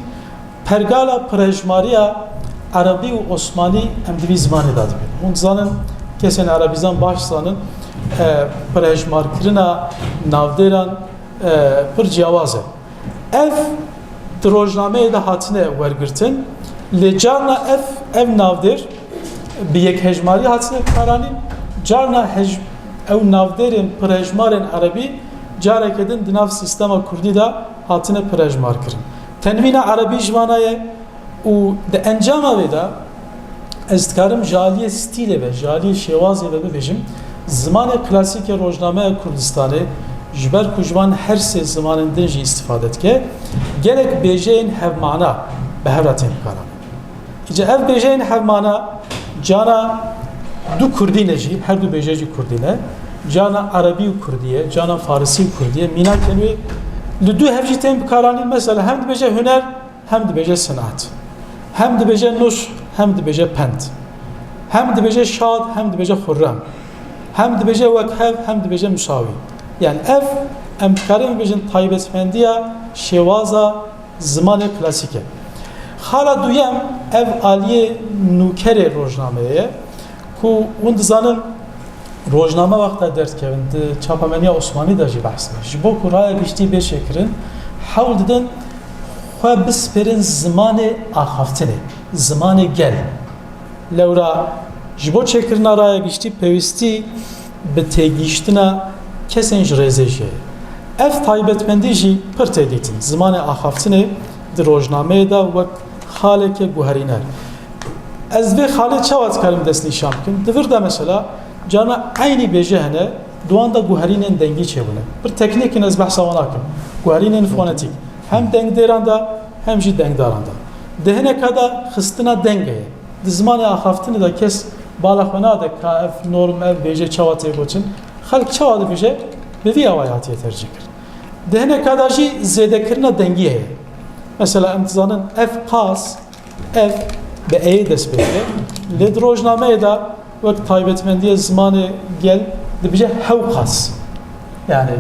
pergala pirhejmariya erebî û osmanî em di vî zimanê de dibînin. Hûn dizanin, kesên erebîzan baş dizanin, e, pirhejmarkirina navdêran, e, pir ciyawaz e. Ev di rojnameyê de hatine wergirtin, lê carna ev, ev navdêr bi yekhejmarî hatine bikaranîn, carna hej-, ew navdêrên pirhejmarên erebî careke din di nav sîstema kurdî de hatine pirhejmarkirin. Tenvîna erebî ji vana ye û di encama vê de ez dikarim ji aliyê stîlê ve, ji aliyê şêwazê ve bibêjim, zimanê klasîk ê rojnameya Kurdistanê, ji ber ku ji van her sê zimanên din jî îstîfade dike, gelek bêjeyên hevmana bi hev re tên bikaranîn. Îca ev bêjeyên hevmana carna du kurdî ne jî, her du bêje jî kurdî ne. Carna erebî û kurdî ye, carna farisî û kurdî ye. Mînakên wê li du hev jî tên bikaranîn. Mesela hem dibêje huner, hem dibêje sinat. Hem dibêje nûş, hem dibêje pend. Hem dibêje şad, hem dibêje xurrem. Hem dibêje wekhev, hem dibêje musawî. Yani ev, em dikarin bibêjin taybetmendiya şêwaza zimanê klasîk e. Xala duyem, ev aliyê nûkerê rojnameyê ye, ku hûn dizanin rojname wexta derdikevin, di çapemeniya Osmanî de jî behs e. Ji bo ku raya giştî bê çêkirin, hewl didin xwe bispêrin zimanê axaftinê, zimanê gel. Lewra ji bo çêkirina raya giştî pêwîstî bi têgihiştina kesên ji rêzê jî heye. Ev taybetmendî jî pir tê dîtin. Zimanê axaftinê di rojnameyê de wek xaleke guherîner. Ez vê xalê çawa dikarim destnîşan bikim? Di vir de mesela carna eynî bêje hene, di wan de guherînên dengî çêbûne. Pir teknîk in, ez behsa wan nakim. Guherînên fonetîk. Hem dengdêran de, hem jî dengdaran de. Di hineka de xistina deng heye. Di zimanê axaftinê de kes bala xwe nade ka ev norm, ev bêje çawa tê gotin. Xelk çawa dibêje, bi vî awayî hatiye tercîhkirin. Di hineka de jî zêdekirina dengî heye. Mesela em dizanin ev qas, ev bi eyê dest pê dike. Lê di rojnameyê de wek taybetmendiya zimanê gel dibêje hew qas. Yani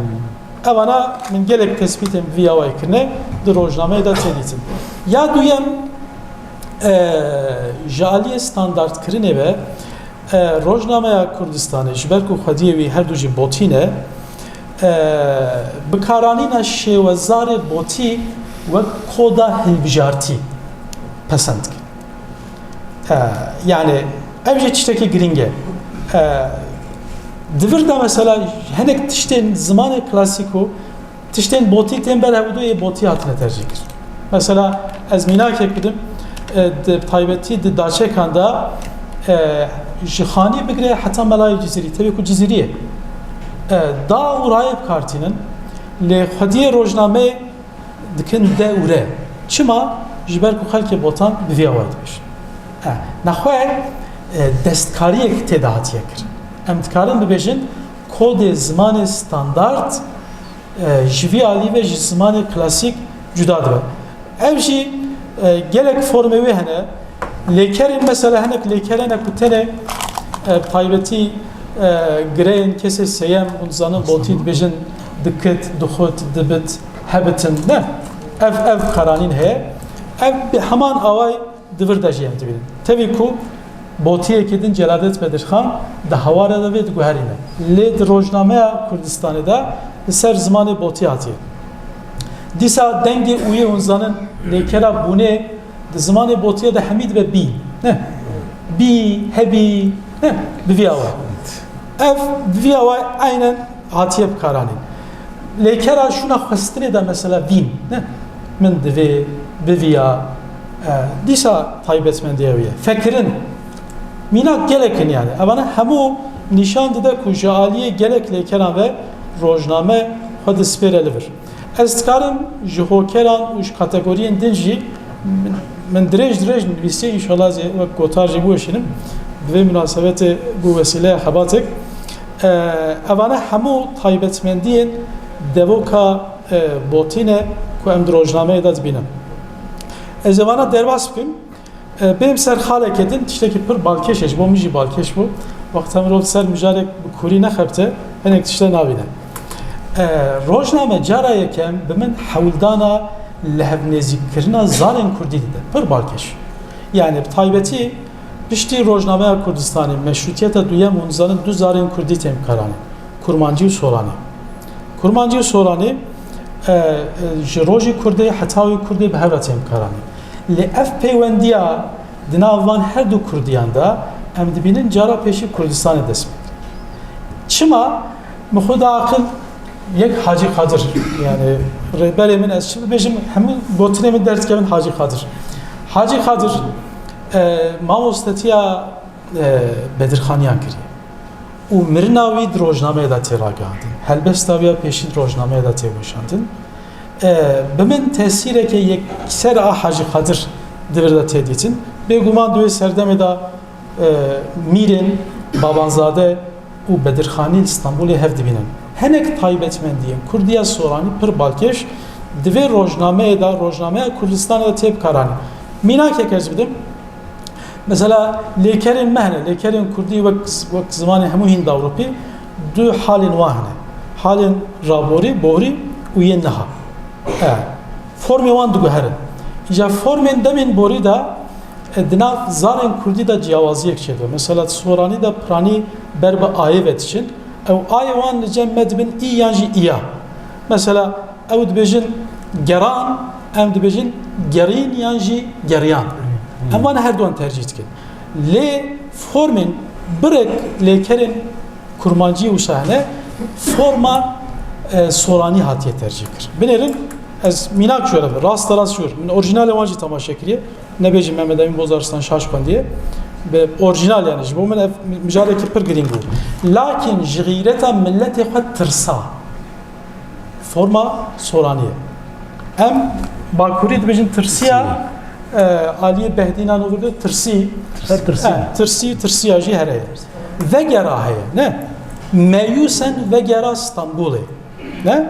evana min gelek tespîtên bi vî awayî kirine, di rojnameyê de tê dîtin. Ya duyem, e, ji aliyê standartkirinê ve, e, rojnameya Kurdistanê, ji ber ku xwediyê wî her du jî botî ne, e, bikaranîna şêwezarê botî wek koda hilbijartî pesend dike. E, yani ev jî tiştekî girîng e. E, di vir de mesela hinek tiştên zimanê klasîk û tiştên botî tên ber hevdû yê botî hatine tercîh kir. Mesela ez mînakek bidim, e, di taybetî di daçekan de, e, ji Xanî bigire heta Melayê Cizîrî, tevî ku Cizîrî ye. E, da û rayê bikartînin, lê xwediyê rojnameyê dikin de û re. Çima? Ji ber ku xelkê botan bi vî awayî dibêjin. E, nexwe, e, destkariyek tê de hatiye kirin. Em dikarin bibêjin kodê zimanê standard, e, ji vî alî ve ji zimanê klasîk cuda dibe. Ev jî, e, gelek formê wê hene. Lêkerên, mesela hinek lêkerên ku tenê, e, taybetî, e, gireyên kesê sêyem, hûn dizanin botî dibêjin dikit, dixwit, dibit, hebitin. Ne. Ev, ev karanîn heye. Ev bi heman awayî di vir de jî em dibînin. Tevî ku botiyekî din Celadet Bedirxan di hewara de vê diguherîne. Lê di rojnameya Kurdistanê de li ser zimanê botî hatiye. Dîsa dengê ûyê hûn zanin lêkera bûnê di zimanê botiyê de hemî dibe bî. Ne? Bî, hebî, ne? Bi vî awayî. Ev bi vî awayî aynen hatiye bikaranîn. Lêkera şûna xwestinê de mesela vîn, ne? Min divê, bivîya, e, dîsa taybetmendiya wî ye. Fekirin, mînak gelek in yani. Evana hemû nîşan dide ku ji aliyê gelek lêkeran ve rojname xwe dispêre li vir. Ez dikarim ji hokeran û ji kategoriyên din jî min, min dirêj dirêj nivîsiye, înşallah ez ê wek gotar jî biweşînim. Bi vê munasebetê bû wesîleya xebatek. E, evane hemû taybetmendiyên devoka, e, botî ne ku em di rojnameyê de dibînin. Ez ê vana derbas bikim. E, bêm ser xaleke din, tiştekî pir balkêş e, ji bo min jî balkêş bû. Wexta mirov ser mijarek bi kûrî nexebite, hinek tişte nabîne. E, rojname cara yekem bi min hewldana lihevnêzîkkirina zanên kurdî dide. Pir balkêş. Yani bi taybetî piştî Rojnameya Kurdistanê, Meşrûtiyeta duyem û nizanin du zarên kurdî tên bikaranîn. Kurmancî û Soranî. Kurmancî û Soranî, e, e, ji rojî Kurdê heta wî Kurdê bi hev re tên bikaranîn. Lê ev peywendiya di nav van her du Kurdiyan de em dibînin cara pêşî Kurdistanê dest pê kir. Çima? Min xwe da aqil yek Hacî Qadir, yani rêberê min, ez çi bibêjim, hemû gotinê min derdikevin Hacî Qadir. Hacî Qadir, e, mamostetiya, e, Bedirxaniyan kiriye. Û mirina wî di rojnameyê de tê ragihandin. Helbesta wî ya pêşî di rojnameyê de tê weşandin. E, bi min tesîreke yekser a Hacî Qadir di vir de tê dîtin. Bêguman di wê serdemê de, e, mîrên Babanzade û Bedirxanî li Stenbolê hev dibînin. Hinek taybetmendiyên kurdiya soranî pir balkêş di vê rojnameyê de, rojnameya Kurdistanê de tê bikaranîn. Mînakek ez bidim. Mesela lêkerên me hene, lêkerên kurdî wek, wek zimanê hemû Hînda Ewropî du halên wan hene. Halên raborî, borî û yên niha. E, formê wan diguherin. Îca formên demên borî de, e, di nav zarên kurdî de ciyawaziyek çêdibe. Mesela di soranî de piranî ber bi ayê ve diçin. Ew ayê wan li cem me dibin î yan jî îya. Mesela ew dibêjin geran, em dibêjin gerîn yan jî geriyan. Em wan her duan tercîh dikin. Lê formên birek lêkerên kurmancî wisa hene, forma, e, soranî hatiye tercîh kir. Binêrin, ez mînak jûr, rast rast jûr. Min orîjinalê wan jî temaşe kiriye. Nebêjî Mehmet Emîn Bozarslan şaş xwendiye. Bi orîjinal yani ji bo min ev mijarekî pir girîng bû. Lakin ji xîreta miletê xwe tirsa. Forma soranî ye. Em bakurî dibêjin tirsiya, e, aliyê Behdînan û Virgil tirsî. Her tirsî. E, tirsî, tirsiya jî here ye. Vegera heye, ne? Meyûsen vegera Stenbolê. Ne?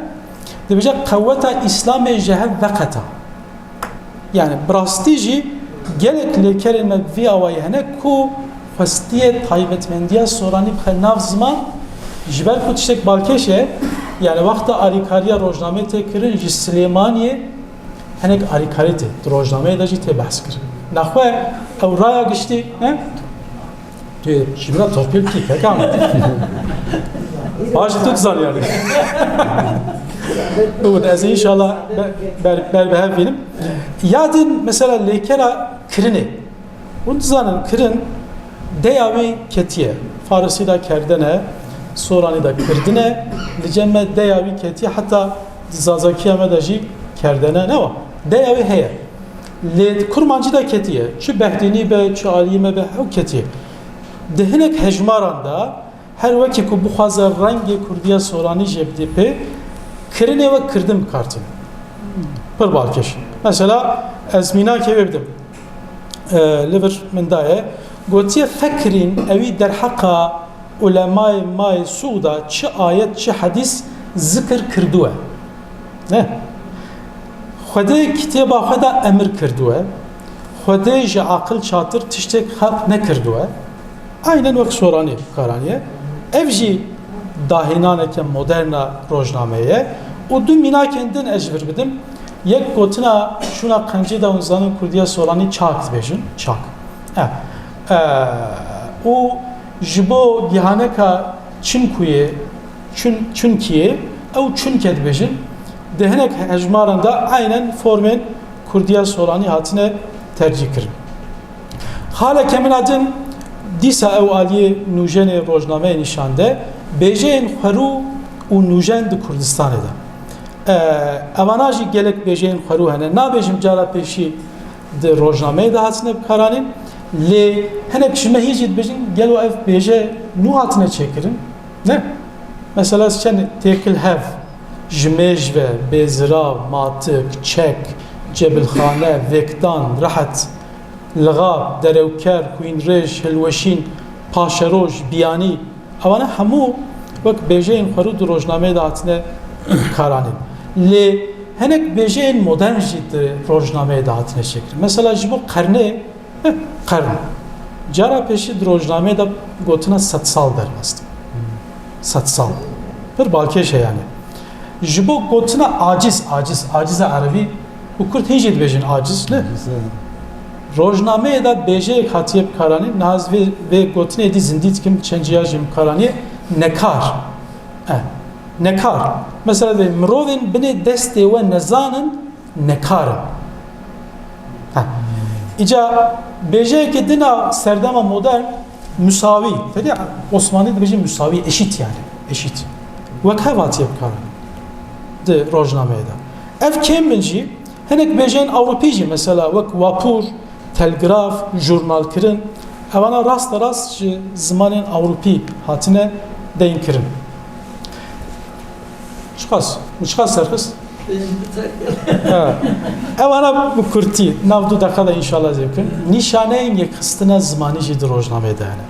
Dibêje qeweta Îslamê ji hev veqeta. Yani bi rastî jî gelek lêkerên me bi vî awayî hene ku xwestiye taybetmendiya soranî bixe nav ziman, ji ber ku tiştek balkêş e, yani wexta alîkariya rojnameyê tê kirin, ji Silêmaniyê hinek alîkarî tê, di rojnameyê de jî tê behs kirin. Nexwe ew raya giştî, ne? Tu ji min re torpîl bikî, peka min. Baş tu dizanî yani. Bû, ez înşallah be-, ber, ber bi hev bînim. Ya din mesela lêkera kirinê. Hûn dizanin kirin deya wî ketiye. Farisî de kerdene, soranî de kirdine. Li cem me deya wî ketiye. Heta di zazakiya me de jî kerdene. Ne wa? Deya wî heye. Lê di kurmancî de ketiye. Çi Behdînî be, çi aliyê me be, ew ketiye. Di hinek hejmaran de her wekî ku bixwaze rengê kurdiya soranî jê bidê pê, kirinê wek kirdin bi kar tîne. Pir balkêş. Mesela ez mînakê wê bidim. E, li vir min daye. Gotiye fekirîn ewî derheqa Ulemayê ma yê sû da çi ayet, çi hedîs zikir kirduwe. Ne? Xwedê kitêba xwe de emir kirduwe. Xwedê ji aqil çatir tiştek xelq nekirduwe. Aynen wek Soranî karaniye. Ev jî dahînaneke modern a rojnameyê ye. Û du mînakên din ez ji vir bidim. Yek gotina şûna qencî de hûn zanin kurdiya Soranî çak dibêjin. Çak. E, e, û ji bo gihaneka çinkuyê, çun-, çunkiyê, ew çunke dibêjin. Di hinek hejmaran de aynen formên kurdiya Soranî hatine tercîh kirin. Xaleke min a din dîsa ew aliyê nûjenê rojnameyê nîşan de, bêjeyên xwerû û nûjen di Kurdistanê de. E, evana jî gelek bêjeyên xwerû hene. Nabêjim cara pêşî di rojnameyê de hatine bikaranîn, lê hinek ji me hîn jî dibêjin, gelo ev bêje nû hatine çêkirin? Ne. Mesela ez çend têkil hev, ji mêj ve, bêzirav, matik, çek, cebilxane, vêkdan, rehet, lixap, derewker, xwînrêj, hilweşîn, paşeroj, biyanî, evane hemû wek bêjeyên xwerû di rojnameyê de hatine karanîn. Lê hinek bêjeyên modern jî di rojnameyê de hatine çêkirin. Mesela ji bo qernê, heh, qern. Cara pêşî di rojnameyê de gotina sedsal derbas dibe. Sedsal. Pir balkêş e yani. Ji bo gotina aciz, aciz, aciza erebî û kurd hîn jî dibêjin aciz, ne? Aciz, e. Rojnameyê de bêjeyek hatiye bikaranîn, niha ez vê, vê gotinê dî zindî dikim, çend ciya jî bikaranî, nekar. E, nekar. Mesela dê, mirovên binê destê we nezanin, nekar in. Ha. Îca bêjeyeke din a serdema modern, musawî. Tedî Osmanî dibêje musawî, eşît yani. Eşît. Wek hev hatiye bikaranîn di rojnameyê de. Ev kêm bin jî, hinek bêjeyên Ewropî jî, mesela wek wapûr, telgraf, jurnalkirin, evana rasterast ji zimanên Ewropî hatine deynkirin. Çiqas? Min çiqas serxist? He. Evana bi kurtî, nav du deqa de înşallah zêbkin. Nîşaneyên yekxistina zimanî jî di rojnameyê de hene.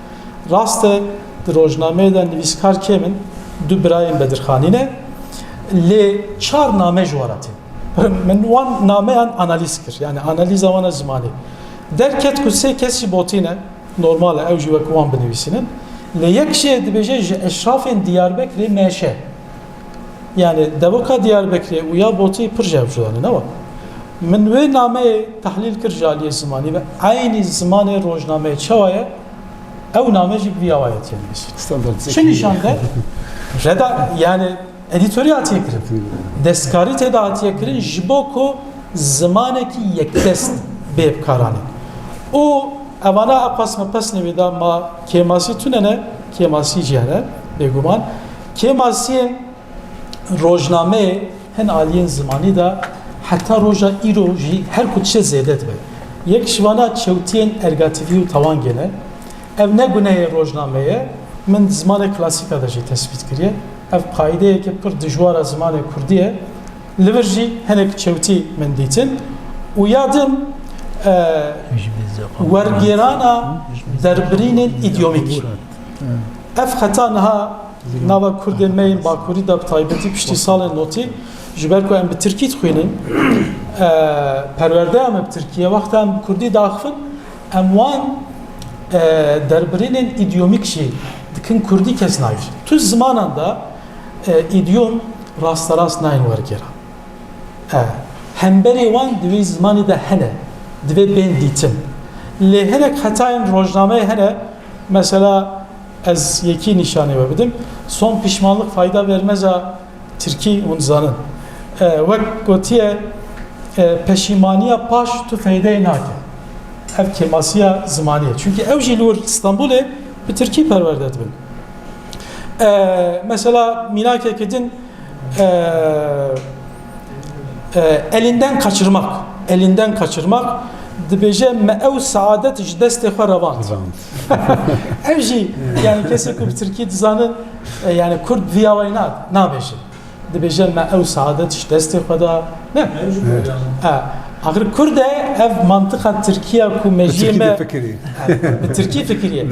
Rast e, di rojnameyê de nivîskar kêm in, du birayên Bedirxanî ne, lê çar name ji we re tên. Min wan nameyan analîz kir, yani analîza wan a zimanî. Derket ku sê kes jî botî ne, normal e, ew jî wek wan binivîsînin. Lê yek jê dibêje ji eşrafên Diyarbekirê meşe. Yani devoka Diyarbekirê û ya botî pir ji hev cuda ne, ne wa? Min wê nameyê tehlîl kir ji aliyê zimanî ve eynî zimanê rojnameyê çawa ye, ew name jî bi vî awayê tê nivîsîn. Standart. Çi nîşan de? Reda, yani edîtorî hatiye kirin. Destkarî tê de hatiye kirin ji bo ku zimanekî yekdest bê bikaranîn. Û evana a qas me pesnê wê da ma kêmasî tune ne, kêmasî jî hene, bêguman. Kêmasiyên rojnameyê hin aliyên zimanî de heta roja îro jî her ku dişe zêde dibe. Yek ji vana çewtiyên ergativî û tewangê ne. Ev ne gunehê rojnameyê ye. Min di zimanê klasîka de jî tespît kiriye. Ev qaîdeyeke pir dijwar a zimanê kurdî ye. Li vir jî hinek çewtî min dîtin. Û ya din, e, wergêrana derbirînên îdyomîk. Ev xeta niha nava kurdên me yên bakurî de bi taybetî piştî salên notî, ji ber ku em bi tirkî dixwînin, e, perwerdeya me bi tirkî ye, wexta em bi kurdî diaxivin, em wan, e, derbirînên îdyomîk jî dikin kurdî, kes nayê. Tu zimanan de, e, îdyom rasterast nayên wergêran. E, hemberê wan di vê zimanî de hene, divê bên dîtin. Lê hinek xetayên rojnameyê hene, mesela ez yekî nîşanê we bidim, son pişmanlık fayda vermez a tirkî hûn zanin. E, wek gotiye, e, peşîmaniya paş tu feydeyê nake. Ev kêmasiya zimanî ye. Çunkî ew jî li wir Stenbolê bi tirkî perwerde dibin. E, mesela mînakeke din, e, e, elinden kaçırmak, elinden kaçırmak, dibêje me ew saadet ji destê xwe revand. Revand. Ev jî, yani kesê ku bi tirkî dizanin, e, yani kurd vî awayî na-, nabêje. Dibêje me ew saadet ji destê xwe da. Ne? Ew jî Evet. E, Axir Kurd e, ev mantiqa Tirkiya ku mejiyê me fikirî. Bi Tirkî fikiriye.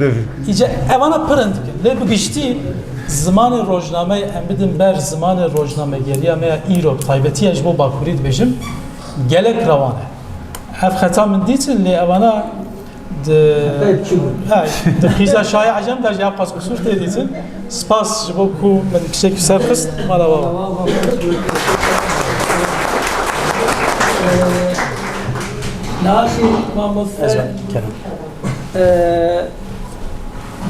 Îca evana pir in dikin. Lê bi giştî zimanê rojnameyê em bidin ber zimanê rojnamegeriya me ya îro, bi taybetiya ji bo Bakurî dibêjim, gelek rewan e. Ev xeta min dîtin, lê evana di, ha, di qîza şayê ecem de jî ev qas qisûr tê dîtin. Spas ji bo ku min kişek ser xist, mala wa. Naşî mamoste, Kerem.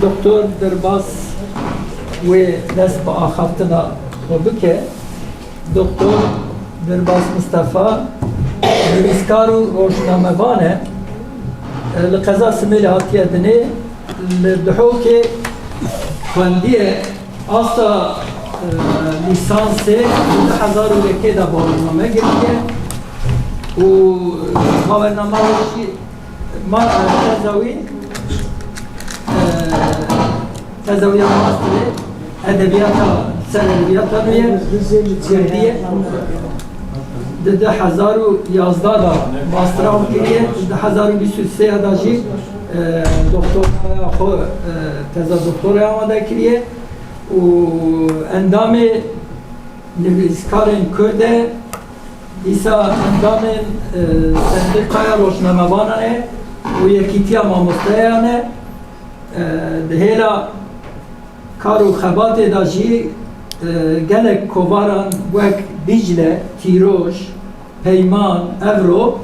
Doktor Dirbas wê dest bi axaftina xwe bike. Doktor Dirbas Mistefa nivîskar û rojnamevan e. Li qeza Simêlê hatiye dinê. Li Duhokê xwendiye, asta, e, lîsansê di du hezar û yekê de bawername girtiye û bawernama wê jî ma-, teza wî, e, teza wî ya masterê edebiyata, ser edebiyata nû ye, girtiye. Di du hezar û yazdeh de mastera wan kiriye, di du hezar û bîst û sê de jî, e, doktoraya xwe, e, teza doktoraya wan de kiriye û endamê nivîskarên Kurd e, dîsa endamên, e, Sendîkaya Rojnamevanan e û Yekîtiya Mamosteyan e. E, di hêla kar û xebatê de jî, e, gelek kovaran wek Dîcle, Tîroj, Peyman, Evro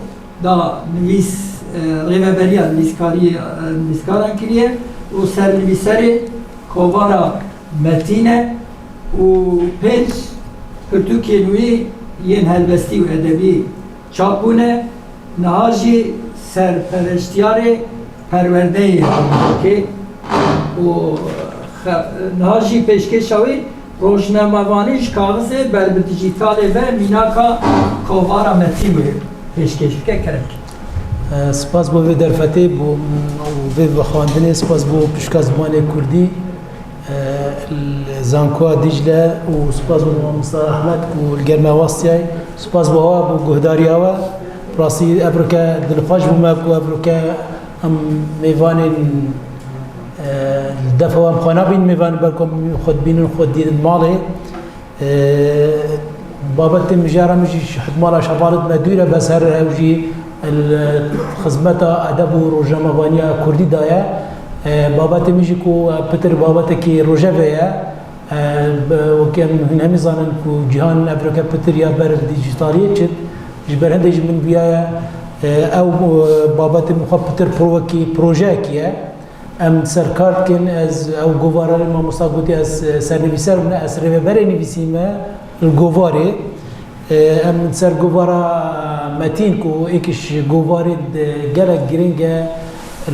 da nivîs, e, rêveberiya nivîskariyê, e, nivîskaran kiriye û sernivîserê kovara Metîn e û pênc pirtûkên wî yên helbestî û edebî çap bûne. Niha jî serpereştiyarê perwerdeyê Dîrokê û xe-, niha jî pêşkêşa wî rojnamevanî ji kaxizê ber bi dijîtalê ve mînaka kovara Metîn wê pêşkêş bike. Kerem. E, spas bo vê derfetê, bo, û vê vexwendinê, spas bo pişka zimanê kurdî. Li Zankoya Dîcle û spas bo mamosta Ehmed ku li gel me westiyay. Spas bo we, bo guhdariya we. Rastî ev rike dilxweş bûme ku ev rike em mêvanên, e, li defa we em xwe nabînin mêvanên, belku em xwe dibînin, xwe didin malê. E, babetê mijara min jî hikmala şevalit me dûr e, bes her ew jî li xizmeta edeb û rojnamevaniya kurdî de ye. E, babetê min jî ku pitir babetekî rojevê ye. E, bi, wekî em hûn hemî zanin ku cîhan evreke pitir ya ber dijîtaliyê çit. Ji ber hindê ji min bûyaye, e, ew, e, babetê min xwe pitir pro-, wekî projeyekî ye. Em ser kar dikin, ez ew govara li mamosta gotî, ez, e, sernivîser bûme, ez rêveberê nivîsîme li govarê. E, em ser govara Metîn ku êk ji govarê de gelek girîng e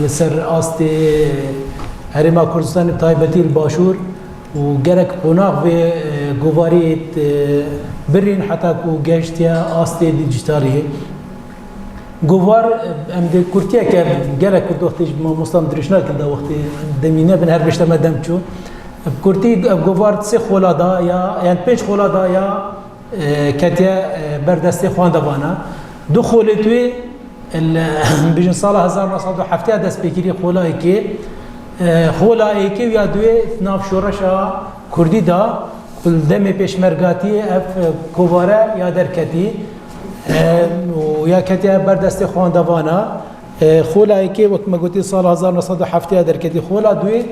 li ser astê Herêma Kurdistanê, bi taybetî li Başûr û gelek qonax vê, e, govarê, e, birîn heta ku gehiştiye astê dîjîtalî. Govar, em dê kurtiyeke gelek kurd wextê ji mamosta em dirêj nakin da wextê demî nebin her beşte me dem çû. Bi kurtî ev govar sê xola da ya, yan pênc xola da ya, e, ketiye, e, ber destê xwendevana. Du xolê tu yê, el, bijin sala hezar neh sed û heftê dest pê kirî xola êkê. E, xola êkê û ya duê nav şoreşa kurdî da, ku li demê pêşmergatiyê ev, e, kovare ya derketî, e, û ya ketiye ber destê xwendevana. E, xola êkê, wek me gotî, sala hezar neh sed û heftê derketî. Xola duê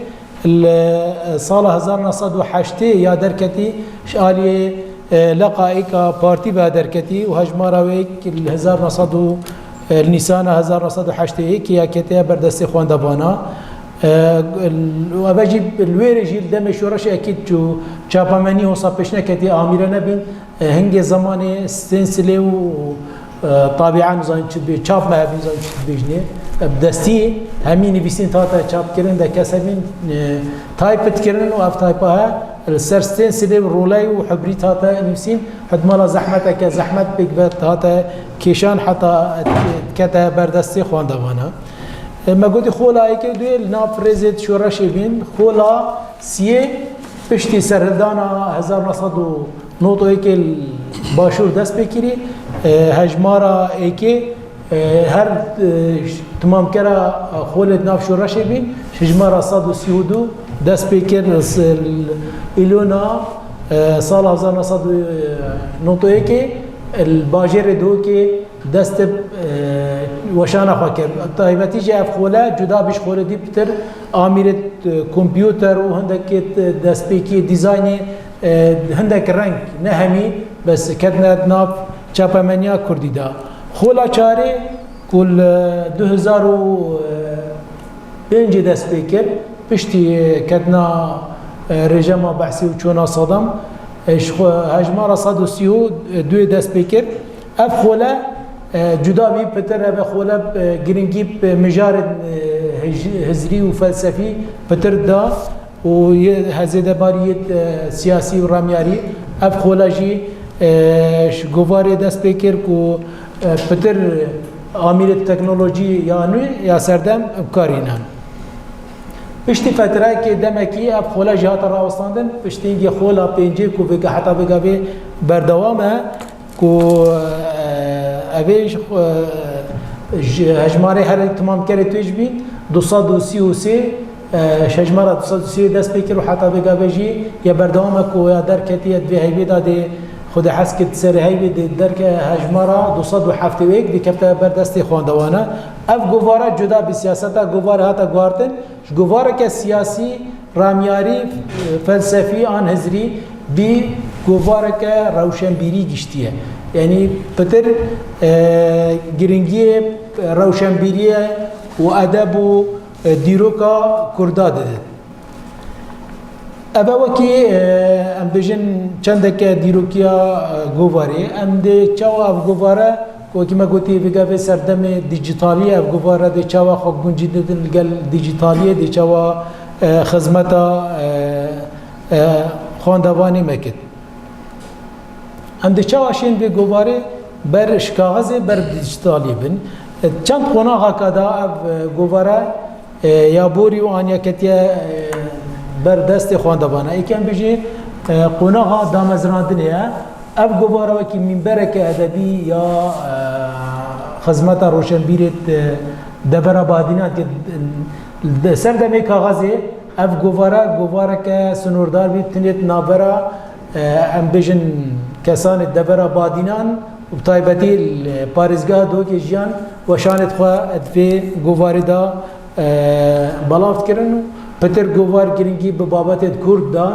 li, e, sala hezar neh sed û heştê ya derketî ji aliyê, e, leqa êka partî ve derketî û hejmara wê li hezar neh sed û, e, li Nîsana hezar neh sed û heştê êkê ya ketiye ber destê xwendevana. E, û eve jî li wê rê jî li demê şoreşê ekîd çû, çapamenî hosa pêş neketî, amîre nebîn. E, hingê zemanê stênsilê û, e, tabian zanin çi dibê, çap me hebîn zanin çi dibêjinê. E, bi destî hemî nivîsîn hate çapkirin, de kes hebîn, e, taypit kirin û ev taypa he, li ser stênsilê û roley û hibrît hate nivîsîn. Hidmala zehmeteke zehmet pêk ve hate kêşan heta dikete ber destê xwendevana. E, me gotî xola êkê û duyê li nav rêzê şoreşê bîn. Xola siyê piştî serhildana hezar neh sed û nod û yekê li Başûr dest pê kirî, e, hejmara êkê E, her, e, ş-, timamkera xolê di nav şoreşê bî, ji hejmara sed û sî û du dest pê kir, s-, îlona, e, sala hezar neh sed û nod û yekê li bajêrê Duhokê dest bi, e, weşana xwe kir. Taybetî jî ev xole cuda bî ji xolê dî pitir amîrê, e, kompûter û hindekê, e, destpêkî dîzaynê, e, hindek reng ne hemî, bes ketine di nav çapemeniya kurdî de. Xola çarê ku li du hezar û pêncê dest pê kir, piştî ketina, e, rejîma Beesî û çûna Sedam, e, ji xwe hejmara sed û sî û duyê dest pê kir. Ev xole, e, cuda bî pitir, ev xole, e, girîngî bi mijarên, e, hij-, hizrî û felsefî pitir da. û yê hezêdebariyê, e, siyasî û ramyarî. Ev xola jî, e, ji govarê dest pê kir ku, e, pitir amîrê teknolojî ya nû ya serdem bi kar înan. Piştî fetreyekê demekî ev xola jî hate rawestandin, piştî hingê xola pêncê ku vêga heta vêga vê berdewam e, ku, e, ev ê ji, e, ji hejmarê herî timamkerê tê ji bîn, du sed û sî û sê, e, ji hejmara du sed û sî dest pê kir û heta vêga ve jî ya berdewam e ku ya derketiye di vê heyvê de dê Xwedê hez kir di serê heyvê dê derke hejmara du sed û heftê û yek dê kefte ber destê xwendewana. Ev govara cuda bi siyaseta govara hata guhartin, ji govareke siyasî, ramyarî, e, felsefî an hizrî bî govareke rewşenbîrî giştiye. Yanî pitir, e, giringiyê rewşenbîriyê û edeb û, e, dîroka kurda dide. Ev e wekî, e, em bêjin çendeke dîrokiya, e, govarê. Em dê çawa ev govare, wekî me gotî, vêga vê serdemê dîjîtalî ev govare dê çawa xwe guncî didin li gel dîjîtaliyê, dê çawa, e, xizmeta, e, e, xwendevanê me kit. Em dê çawa şên vê govarê ber ji kaxizê ber dîjîtalî bin? E, çend qonaxa ka da ev, e, govare, e, ya borî û aniya ketiye, e, ber destê xwendevana. Êk em bijî, e, qonaxa damezrandinê ye. Ev govara wekî mînbereke edebî ya, e, xizmeta roşenbîrê, e, devera Badînan ke, e, di serdemê kaxizê ev govara, govareke sinordar bî, tinê di navbera, e, em bijin kesanê devera Badînan û bi taybetî li parêzgeha Duhokê jiyan weşanê xwe di vê govarê de, e, belav dikirin û pitir govar giringî bi babetê di kurd da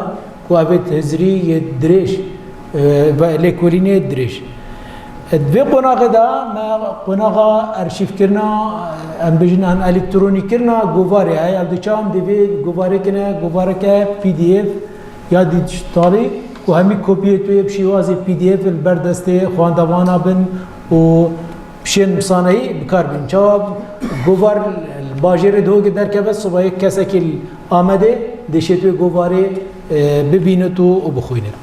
ku evê hizrî yê dirêj, e, ve lêkolînê dirêj. E, di vê qonaxê de me qonaxa arşîvkirina, em bijin an elektronîkirina govarê heye. Ev diçe em divê govarê kine, govareke P D F ya dîjîtalî ku hemî kopiyê tu yê bi şêwazê P D F li ber destê xwendevana bin û şên misaneyî bi kar bin. Çawa govar li bajêrê Duhokê derkeve, sibayê kesekî li Amedê dê şêt wê govarê, e, bibînit û, û bixwînit.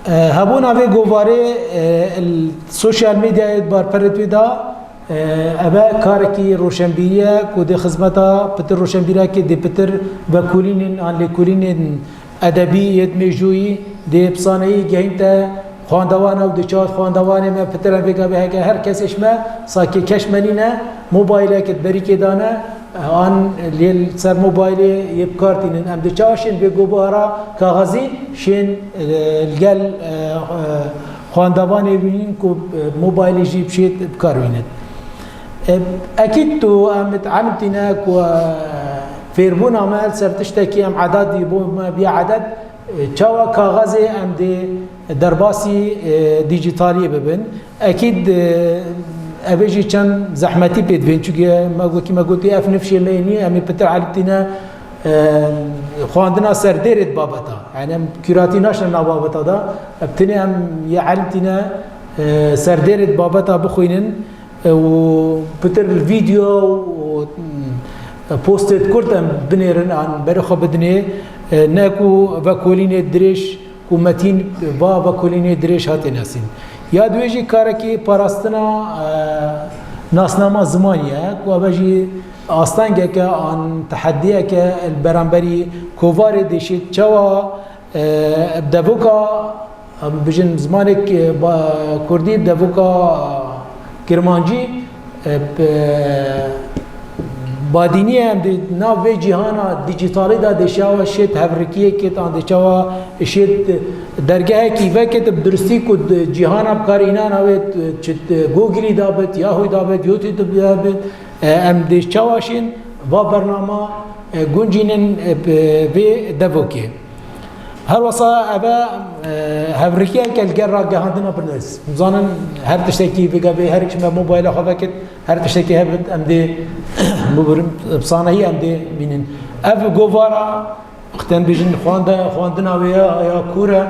E, hebûna vê govarê, e, li sosyal medyayê di barperê wê de, e, ev e karekî roşenbîrî ye ku dê xizmeta pitir roşenbîrekê dê pitir vekolînên an lêkolînên edebî yê mêjûyî dê pisaneyî gehînte xwendewana û dê çawa xwendewanê me pitir em vê gavê heke her kesê ji me sakê keş me nîne, mobayleke di berîkê dane, an lê li ser mobaylê yê bi kar tînin. Em dê çawa şên vê govara kaxezî şên, e, li gel, e, e, xwendevanê bînin ku, e, mobaylê jî bişêt bi kar bînin. E, ekîd tu em elim tîne ku, e, fêrbûna me li ser tiştekî em edad dî bo me bî edad, e, çawa kaxezê em dê derbasî, e, dîjîtaliyê bibin. Ekîd, e, ev ê jî çend zehmetî pê divên, çunke me wekî me gotî ev nifşê me yê nî, em ê pitir elim tîne, e, xwendina serdêrê di babeta. Yani em kûratî naşine nav babeta da. Ev tenê em yê elim tîne, e, serdêrê di babeta bixwînin. E, û pitir vîdeo û, e, postêt kurt em binêrin an berê xwe bidinê, e, ne ku vekolînê dirêj ku metîn va vekolînê dirêj hatê nesîn. Ya di wê jî karekî parastina, e, nasnama zimanî ye ku ev jî astengeke an tehediyeke li beramberî kovarê dêşê çawa E, devoka, em bijin zimanek, e, ba-, kurdî, devoka kirmancî, e, pe-, badînî em di nav vê cîhana dîjîtalî de dê çawa şêt hevrikiyê kit, an dê çawa şêt dergehekî vekit, bi durustî ku di cîhana bi kar înan avêt, çi Google-î de bit, Yahoo-î de bit, YouTube-î de bit, e, em dê çawa şên va bernama, e, guncînin, e, bi vê devokê. Her wesa eve, e, hevrikiyeke li gel ragihandina bi nivîs. Em zanin her tiştekî bigevê, her kişme mobayla xwe vekit, her tiştekî hebit, em dê bibirin, bi sanahî em dê bînin. Ev govara, wextên bijin xwende-, xwendina wê ya, ya kûr e,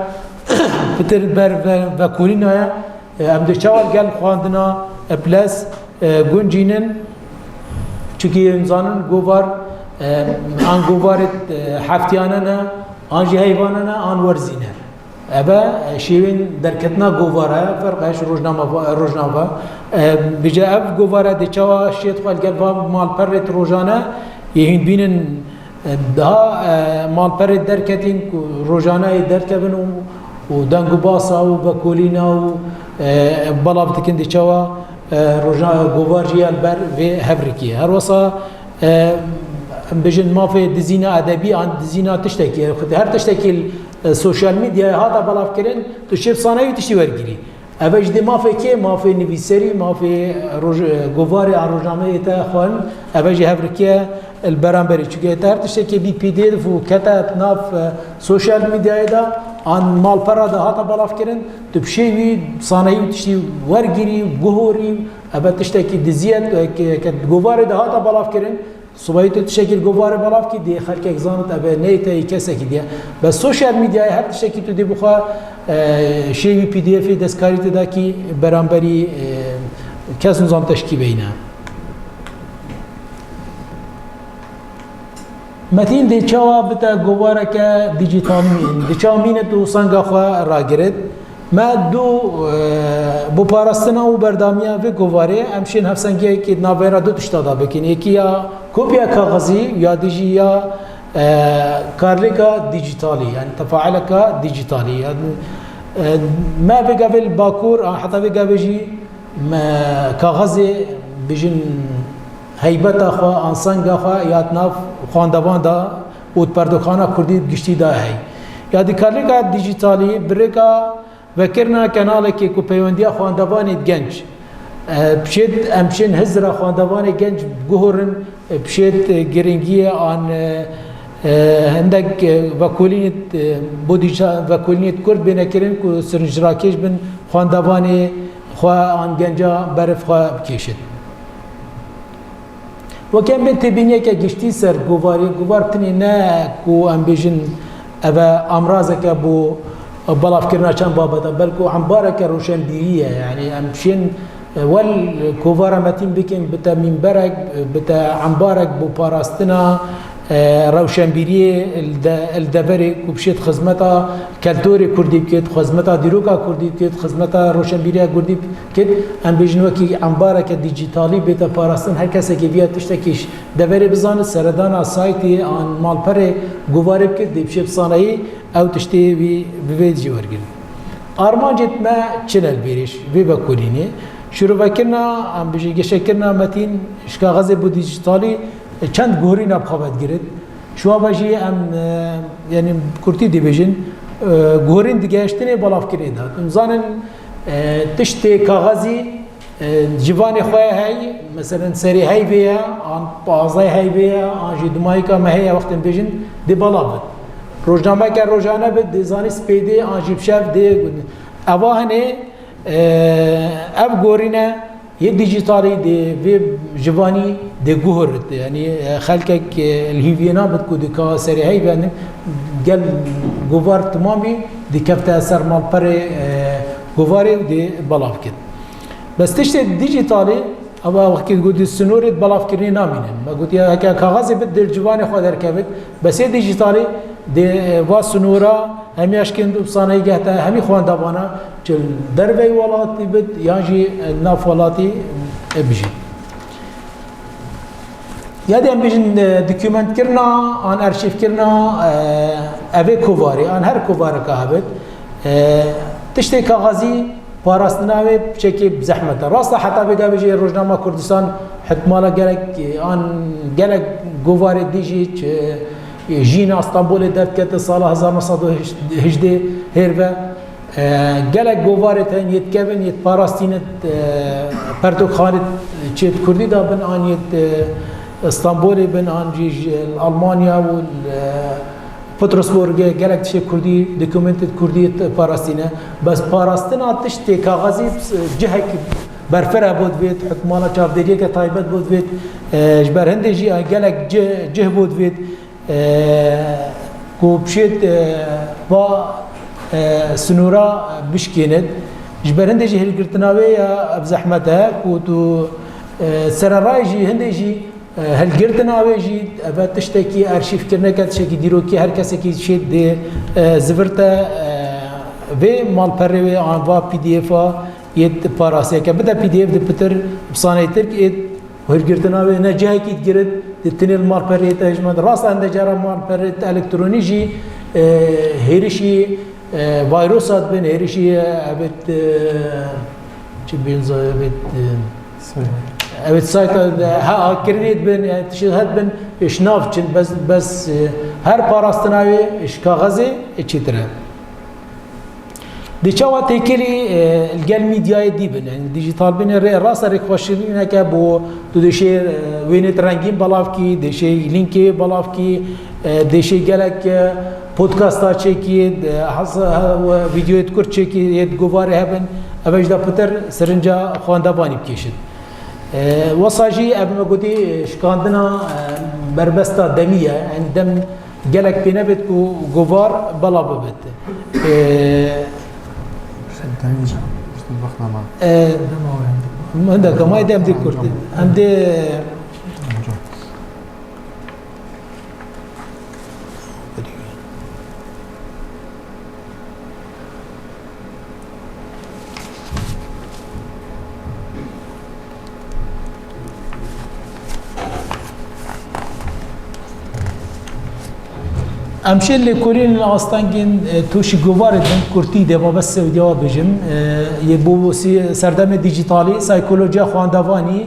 pitir ber ve-, vekolîna ye. E, em dê çawa gel xwendina, e, bi lez, e, guncînin, çikî em zanin govar, e, an govarê, e, heftiyane ne, an jî heyvane ne, an werzî ne. Eve, e, şêwên derketina govara ye, ferq e ji rojnama va-, rojnava. E, bije ev govara dê çawa şêt xwe li gel va malperê rojane, yê hîn bînin, e, daha, e, malperê derketîn ku rojane yê derkevin û, û deng û basa û vekolîna û, e, belav dikin dê çawa, e, roja-, govar jî ya li ber vê hevrikî ye. Her wesa, e, em bijin mafê dizîna edebî an dizîna tiştekî ye. Her tiştekî, e, sosyal medyaya hata belavkirin, tu şêv sanayî tiştî wergirî. Eve jî dê mafê kê? Mafê nivîserî, mafê roj-, govarê a rojnameyê te xwend, eve jî hevrikiye li beramberî. Çunke te her tiştekê bî P D F û kete nav, e, sosyal medyayê de an malpera de hata belavkirin, tu bi şêwî sanayî û tiştî wergirî, guhorî, eve tiştekî diziye, ke, ke govarê de hata belavkirin, Sibayî tu tiştekî li govarê belav kî dê xelkek zanit eve neyê te yê kesekî diye. Bes sosyal medyayê her tiştekî tu dê bixwe, e, şêwî P D F'ê destkarî te da kî beramberî, e, kes nizam teşkî beyne. Metîn dê çawa bite govareke dîjîtalî mîn? Dê çawa mînit û senga xwe ragirit? Me du, e, bo parastina û berdamiya vê govarê em şên hevsengiyekî di navbera du tişta de bikin. Yekî ya kopya kaxizî ya dijî ya, e, karlêka dîjîtalî, yani tefaileka dîjîtalî. Yani, e, me vê gavê li Bakur, a, heta vê gavê jî me kaxizê bijin heybeta xwe, an senga xwe ya di nav xwendevan de û di perdoxana kurdî bi giştî de hey. Ya di karlêka dîjîtalî bi rêka vekirina kenalekê ku peywendiya xwendevanê genc, e, bi şêt, em şên hizra xwendevanê genc guhorin, e, bi şêt, e, giringiyê an, e, e, hindek, e, vekolînê, e, bo dîja-, vekolînê kurd bêne kirin ku sirinjrakêş bin xwendevanê xwe an genca berif xwe bikêşin. Weke em bên têbîniyeke giştî ser govarê, govar tinê ne ku em bêjin eve amrazeke bo belavkirina çend babeta, belku embareke roşenbîrî ye. Yani em şên, e, wel kovara Metîn bikin, bite mînberek, bite embarek bo parastina, e, rewşenbîriyê li de-, li deverê ku bişêt xizmeta keltorê kurdî bikêt, xizmeta dîroka kurdî bikêt, xizmeta roşenbîriya kurdî bikêt, em bêjin wekî embareke dîjîtalî bête parastin, her kesekî viya tiştekî ji deverê bizanit, seredana saytê an malperê govarê bikêt, dê bişêt sanayî ew tiştê wî bi vê jî wergirin. Armancêt me çi ne li vê rêş, vê vekolînê? Şîrovekirina, em bêjin geşekirina Metîn ji kaxezê bo dîjîtalî, e, çend guhorîna bi xwe ve digirit. Şiwa ve jî em, e, yani kurtî dibêjin, e, guhorîn digehiştinê belavkirinê de. Em zanin, e, tiştê kaxezî, e, civanê xwe hey, meselen serê heyvê ye, an pazey heyvê ye, an jî dimayika me heye wextên bêjin dê belav bit. Rojnameke rojane bit, dê zanî spêdê, an jî bi şev dê. Eva hinê, e, ev gorîne yê dîjîtalî dê vê jivanî dê guhurit. Yani, e, xelkek, e, li hîviyê nabit ku dê ka serê heyvê, gel govar timamî dê kefte ser malperê, e, govarê û dê belav kit. Bes tiştê dîjîtalî, ew wextê gotî sinorê di belavkirinê namînin. Me gotiye heke kaxezê bit dê li civanê xwe derkevit, bes ê dîjîtalî dê, e, va sinora hemiya şikênd û sanayî gehte hemî xwendevana, çi li derveyî welatî bit yan jî, e, nav welatî, e, bijît. Ya dê em bêjin, e, dokumentkirina an arşîvkirina, e, evê kovarê an her kovareka hebit, e, tiştê kaxezî parastina wê piçekê bi zehmet e. Rast e, heta vê gavê jî Rojnama Kurdistan hikmala gelek, e, an gelek govarê dî jî, e, jîna Stenbolê derdikete sala hezar neh sed û hejdê hêr ve. E, gelek govarê tên yêt kevin, yêt parastîne, e, pertokxanê çêt kurdî da bin, an yêt, e, Stenbolê bin, an jî ji Almanya û, e, Petersburgê gelek tiştê kurdî, dokumentê kurdî yêt parastîne. Bes parastina tiştê kaxezî cihek berfire bo divêt, hikmala çavdêriyeke taybet bo divêt, e, ji ber hindê jî gelek cih, cih bo divêt. E, ku bişêt, e, va, e, sinûra bişkênit. Ji ber hindê jî hilgirtina wê ya ev zehmet e, ku tu, e, sererayê jî hindê jî, e, hilgirtina wê jî eve tiştekî arşîvkirineke, tiştekî dîrokî her kesekî şêt dê, e, zivirte, e, vê malperê wê an va P D F a yê parasiyeke bide P D F di pitir bi saneyê Tirk ê Hûrgirtina wê ne cihekî digirit, di tinê li malperê te hejmend. Rast e, hinde cara malperê te elektronî jî, e, hêrişî, e, vayrosa dibin, hêrişî, e, evet, e, çi bênza, evet, e, evet, sayta, e, ha, hackkirinê dibin, e, tişt het bin, e, ji nav çin, bes, bes, e, her parastina wê, e, ji kaxezê, e, çêtir e. Dê çawa têkilî, e, li gel mîdyayê dî bin, yanî dîjîtal bûnê rê, rast e, rêxweşkirineke bo tu dê şê, e, wênêt rengîn belav kî, dê şê lînkê belav kî, e, dê şê gelek, e, podcasta çêkî, e, has-, ha-, we vîdyoyêt kurt çêkî, yêt govarê hebin, ev jî da pitir sirinca xwendevanî bikêşit. E, wesa jî ev me gotî, e, şikandina, e, berbesta demî ye, yanî dem Gelek pê nebêt ku govar bela bibit. Ee, Sen tanıyacağım. Biz de bakmama. Ee, Min de kamay dem dê kurtin. Em dê Em şê lêkolîn li astengên, e, tûşî govarê din kurtî de mabest Sewdiya we bijim. E, yê bo sî-, serdemê dîjîtalî, saykolojiya xwendevanî,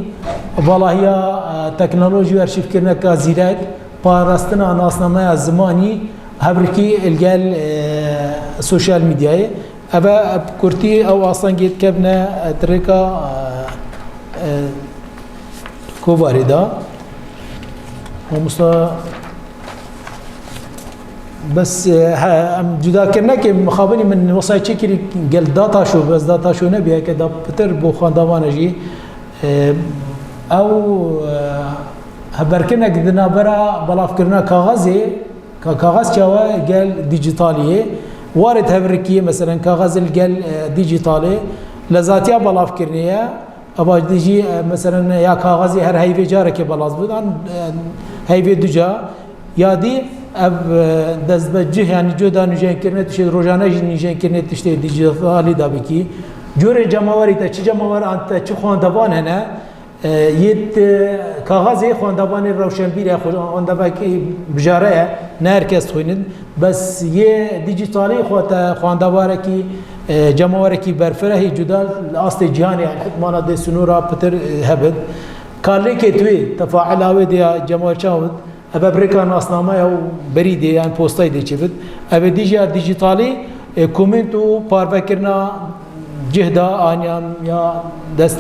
valahiya, e, teknolojî û arşîvkirineka zîrek, parastina nasnameya zimanî, hevrikî li gel, e, sosyal medyayê. Eve bi kurtî ew astengê dikevne, e, di rêka, e, e, kovarê de. Mamosta, bes, e, he, em cudakirinekê mixabinî min wesayê çêkirî gel data şo, bes data şo nebî, heke da pitir bo xwendevan e jî, e, ew, e, hevberkirinek di navbera belavkirina kaxezê, Ka kaxez çawa gel dîjîtalî ye? Warê tevrikî, meselen, kaxez li gel, e, dîjîtalê lezatiya belavkirinê ye. Eva dî jî, e, meselen, ya kaxezî her heyvê carekê belaz bû. An, e, heyvê du ca. Ya dî ev, e, dest bi cih, yanî coda nûjenkirinê tiştê rojane jî nûjenkirinê tiştê dîjîtalî de bikî. Corê cemawerî te çi cemawer an te çi xwendevan hene, E, yê, e, kaxezê xwendevanê rewşenbîr e, xwe-, xwendevekî bijare ye, ne her kes dixwînin. Bes yê dîjîtalî xwe te xwendevarekî, e, cemawerekî berfirehî cuda li astê cîhanê, yanî hikmana dê sinûra pitir, e, hebit. Ka lêkê tu yê, tefaila wê dê ya cemawer çawa bit? Eve bi rêka nasnameya û berî dê, yan postayê dê çêbit. Eve dî jî ya dîjîtalî, e, komênt û parvekirina cih da, aniyan ya dest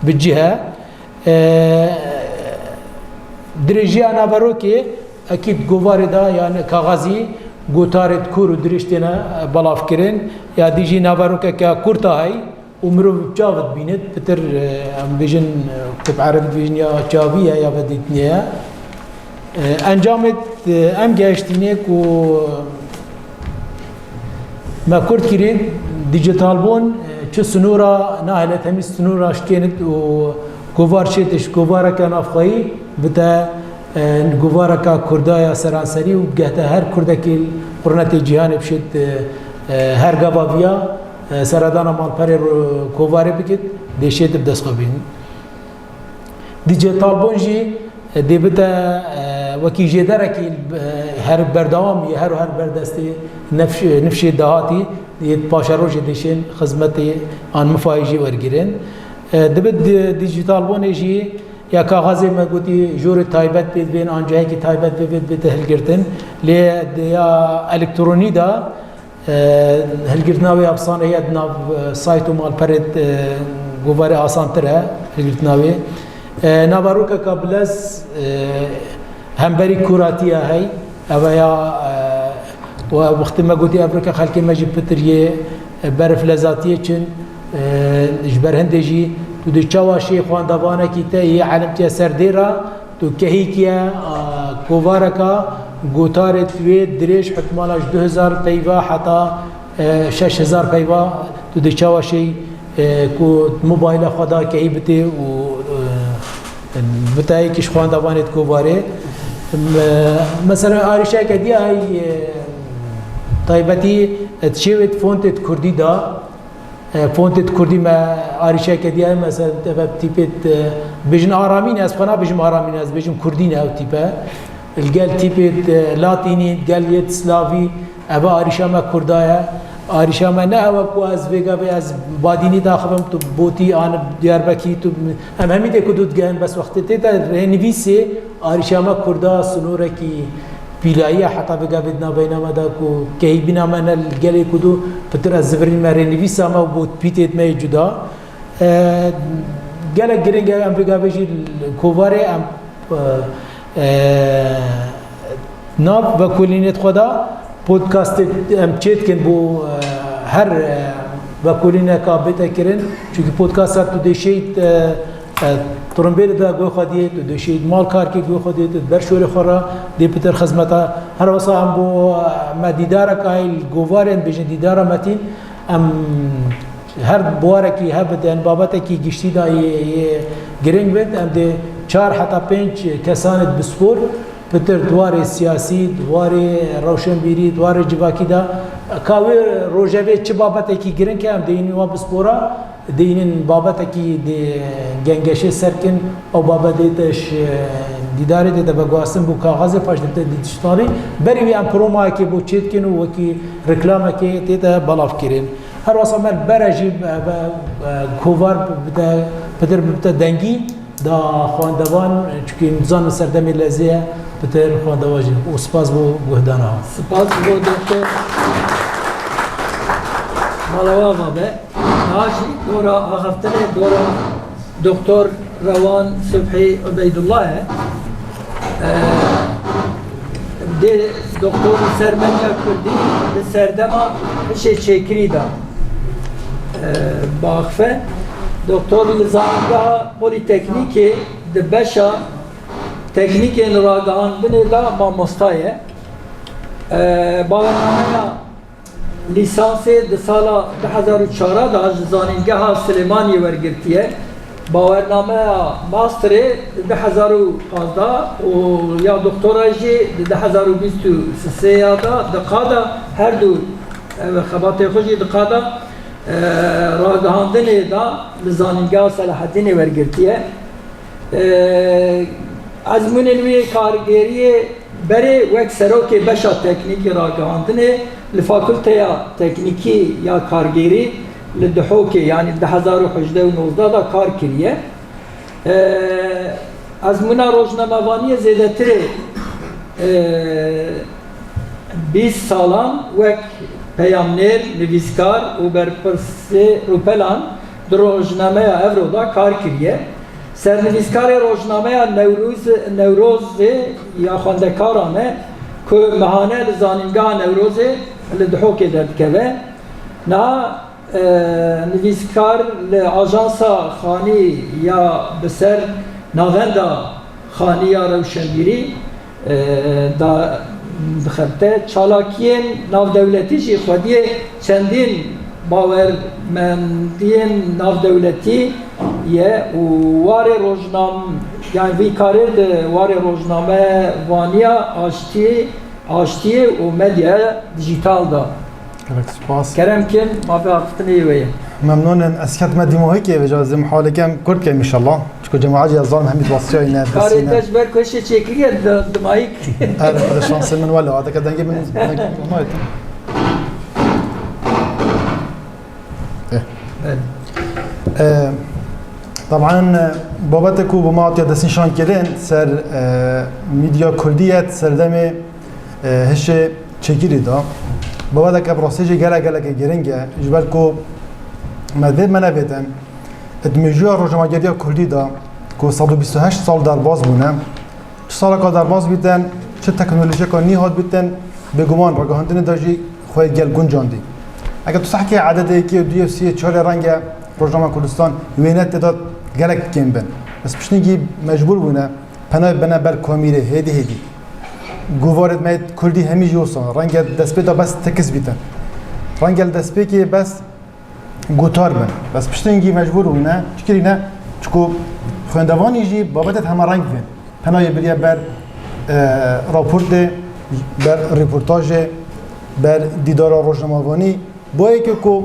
bi cih e. E, dirêjiya naverokê, ekîd govarê da, yan kaxezî, gotarê kûr û dirêj têne, e, belavkirin. Ya dî jî naverokeke kurt a hey. û mirov bi çav dibînit, pitir, e, em bêjin, e, ku bi erebî dibêjin ya çavî ye ya vedîtinê ye. E, encamê, e, em gehiştînê ku me kurt kirî, dîjîtalbûn, e, çi sinûra nahêle temî sinûra şikênit û govar çêtiş, govareke navxweyî bite, e, govareka kurda ya seranserî û bigehte her kurdekî qurnetê cîhanê bişêt, e, e, her gava viya. e, seredana malperê ro-, kovarê bikit, dê şêt bi dest xwe bînin. Dîjîtalbûn jî, Dê bite, e, wekî jêderekî, e, her berdewam yê, her û her berdestê nifş-, nifşê dahatî yê paşerojê dêşên xizmetê an mifayê jî wergirin. E, dibe di-, dijîtalbûnê jî ya kaxezê me gotî jorê taybet pê dibên, an cihekî taybet pê bê dibête hilgirtin. Lê di-, ya elektronî de, E, hilgirtina wê efsane ye, di nav, e, sayt û malperê, e, govarê asantir e hilgirtina wê. E, naverokeka bilez, e, hemberî kûratiya hey, ev ya, e, we wextê me gotî ev rike xelkê me jî pitir yê, e, berif lezatiyê çin, e, ji ber hindê jî tu dê çawa şê xwendevanekî te yê elimtiye ser dêra, Tu kehîkiye, a, kovareka gotarê wê dirêj hikmala ji du hezar peyva heta, e, şeş hezar peyva tu dê çawa şey, e, ku mobayla xwe da kehî bitê û, e, bitayekî ji xwendevanê di kovarê. Me-, mesela arîşeke diya, e, taybetî, e, çê wê fontê di kurdî da, E, fontê di kurdî me arîşeke diye, mesela, ev tîpê, e, bêjin aramî ne, ez xwe nabêjim aramî ne, ez bêjim kurdî ne ew tîpe. Li gel tîpê, e, latînî, gel yê slavî, ev arîşa me kurda ye. Arîşa me ne ew e ku ez vêga vê ez badînî daxivim, tu botî an Diyarbekirî, tu, em hemî dê ku dû digehin, bes wextê tê de rênivîsê arîşa me kurda sinorekî pîlayî ye, heta vêga vê di navbeyna me de ku kehîbîna me ne li gelê ku dû pitir ez zivirî me rênivîsa me û bo pîtêd me yê cuda. E, gelek giring e em vêga vê jî li kovarê em, e, e, nav vekolînêd xwe de podcastê em çê dikin bo, e, her, e, vekolîneka bête kirin. Çunkî podcasta tu dê şêyt, e, E, tirimbêlê de guh xwe diyê, tu dê şêyt mal karkê guh xwe diyê, tu ber şorê xwe re dê pitir xizmeta. Her wesa em bo, e, me dîdarek ay li govarên bêjin dîdara Metîn, em her buwarekî hebit, yani babetekî giştî de yê, yê giring bit, em dê çar heta pênc kesanê bispor, pitir di warê siyasî, di warê rewşenbîrî, di warê civakî de, ka wê rojevê çi babetekî giring e, em dê yînî wa bispora, dê yînîn babetekî dê gengeşê ser kin, ew babetê te ji dîdarê tê te veguhastin bo kaxezê, paş dê te dîtiştanî. Berî wî em promayekê bo çê dikin û wekî reklamekê tê te belav kirin. Her wesa me li bere jî, e, e, e, kovar bide, pitir bibite dengî. Da xwendevan, çunkî em dizanin serdemê lezê ye, pitir xwendevan jî. Û spas bo guhdana. Spas bo doktor. Mala we ava be. Niha jî dora axaftinê, dora doktor Rewan Subhî Ubeydullah e. Ee, dê doktor li ser medya kurdî li serdema hişê çêkirî de, e, biaxife. Doktor li Zanîngeha Polîteknîkê di beşa teknîkên ragihandinê de mamosta ye. E, bawernameya lîsansê di sala du hezar û çar de ji Zanîngeha Silêmaniyê wergirtiye. Bawernameya masterê di du hezar û pazdeh û ya doktora jî di du hezar û bîst û sê ya de di qada her du, ev xebatê xwe jî di qada, e, ragihandinê de li Zanîngeha Selaheddînê wergirtiye. E, ezmûnên wî yê kargêriyê berê wek serokê beşa teknîkî ragihandinê li Fakulteya Teknîkî ya Kargêrî li Dihokê, yanî di hezar û hejdeh û nozdeh de kar kiriye. E, ezmûna rojnamevaniyê zêdetirê, e, bîst salan wek peyamnêr, nivîskar û berpirsê rûpelan di rojnameya Evro de kar kiriye. Sernivîskarê rojnameya Newroz, Newrozê ya xwendekaran e ku mehane li Zanîngeha Newrozê li Dihokê derdikeve. Niha, e, nivîskar li Ajansa Xanî ya bi ser Navenda Xanî ya Rewşenbîrî, e, da dixebite. Çalakiyên navdewletî jî xwediyê çendîn bawermendiyên navdewletî ye û warê rojnam-, yani vî karê di warê rojnamevaniya aştî, aştiyê û medyaya dijîtal de. Gelek spas. Kerem kin, mafê axiftinê wê ye. Memnûn in, ez ketime dîmahîkê, vêca ez ê mihaleke em kurt kem înşallah. Çiko cemaetê ez zanim hemî wasiya îne, Karê desîne. Te ji ber ku hişê çêkiriye di-, dimahîk. Evet, hadi şansê min wele, adeke dengê min, dengê min. Eh. Evet. Eh, taban, eh, babetê ku bi me hatiye destnîşan kirin ser, eh, medya kurdî ye, serdemê e, hişê çêkirî de. Babeteke bi rastî jî gelek gelekê giring e, ji ber ku me vê me nevêtin, di mêjûya rojnamegeriya kurdî de ku sed û bîst û heşt sal derbas bûne, çi saleka derbas bîtin, çi teknolojiyeka nî hat bîtin, bêguman ragihandinê de jî xwe gel guncandî. Eger tu sehkê ededê yekê û duyê û siyê çarê renge rojnama Kurdistan wêne tê de gelek kêm bin. Bes piştî mecbûr bûne, pena bine ber kamîrê, hêdî hêdî. Govarê me yê kurdî hemî jî wisa, renge destpê de bes tekst bîtin. Renge li destpêkê bes gotar bin. Bes piştî mecbûr bûne, çi kirîne? Çiku xwendevanî jî babetê hemereng bên. Pena yê biriye ber, e, raportê, ber rîportajê, ber dîdara rojnamevanî. Bo yekê ku